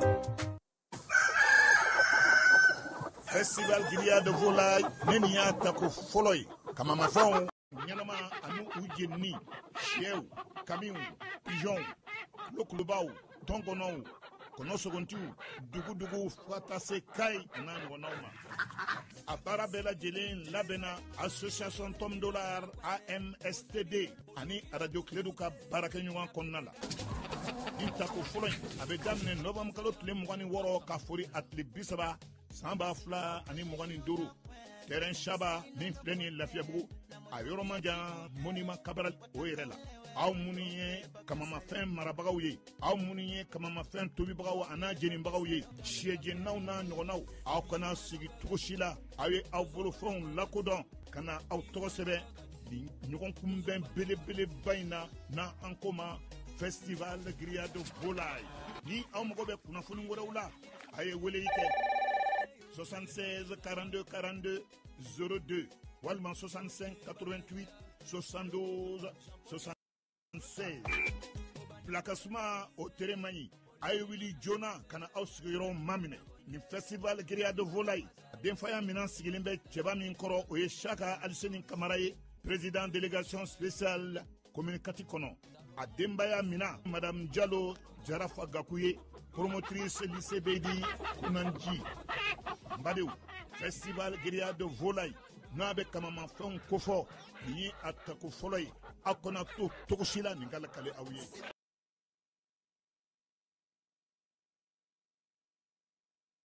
Festival Grillade de Volaille ne nin y'a tako fɔlɔ ye. Kamamafɛnw ɲɛnama ani u jenini, sɛw, kamiw, pigeonw, kulokulubaw, tɔnkɔnɔw, kɔnɔsogontiw, dugudugu fo ka taa se Kayi a n'a ɲɔgɔnnaw ma. A baara bɛɛ lajɛlen labɛnna association Tom Dollar AMSTD ani radio Kiledu ka baarakɛɲɔgɔn kɔnɔna la. Nin tako fɔlɔ in a bɛ daminɛ novembre kalo tile 26 ka fori a tile 30 san 2025. Terrain Chaba min filɛ nin ye Lafiyabugu, a yɔrɔ man jan monument Cabral o yɛrɛ la. Aw minnu ye kamamafɛn marabagaw ye, aw minnu ye kamamafɛn tobibagaw a n'a jenibagaw ye, sɛjeninaw n'a ɲɔgɔnnaw, aw kana sigi cogo si la. Aw ye aw bolofɛnw lakodɔn ka na aw tɔgɔ sɛbɛn nin ɲɔgɔn kunbɛn belebeleba in na, n'an ko ma Festival Grillade Volaille. Ni aw mago bɛ kunnafoni wɛrɛw la, a ye weleli kɛ 76 42 42 02 walima 65 88 72 76. Plakasuma o tere man ɲi, a ye wuli joona ka na aw sigiyɔrɔ maminɛ. Nin Festival Grillade Volaille denfaya minɛn sigilen bɛ cɛba min kɔrɔ, o ye Saka Aliseni Kamara ye, président délégation spéciale commune 4 kɔnɔ. A denbaya mina Madame Jalo Jarafa Gaku ye, promotrice lycée Beydi Kunanji. N badenw, Festival Grillade Volaille n'a bɛ kamamafɛnw kofɔ, nin ye a tako fɔlɔ ye. Aw kana to cogo si la nin ka lakale aw ye.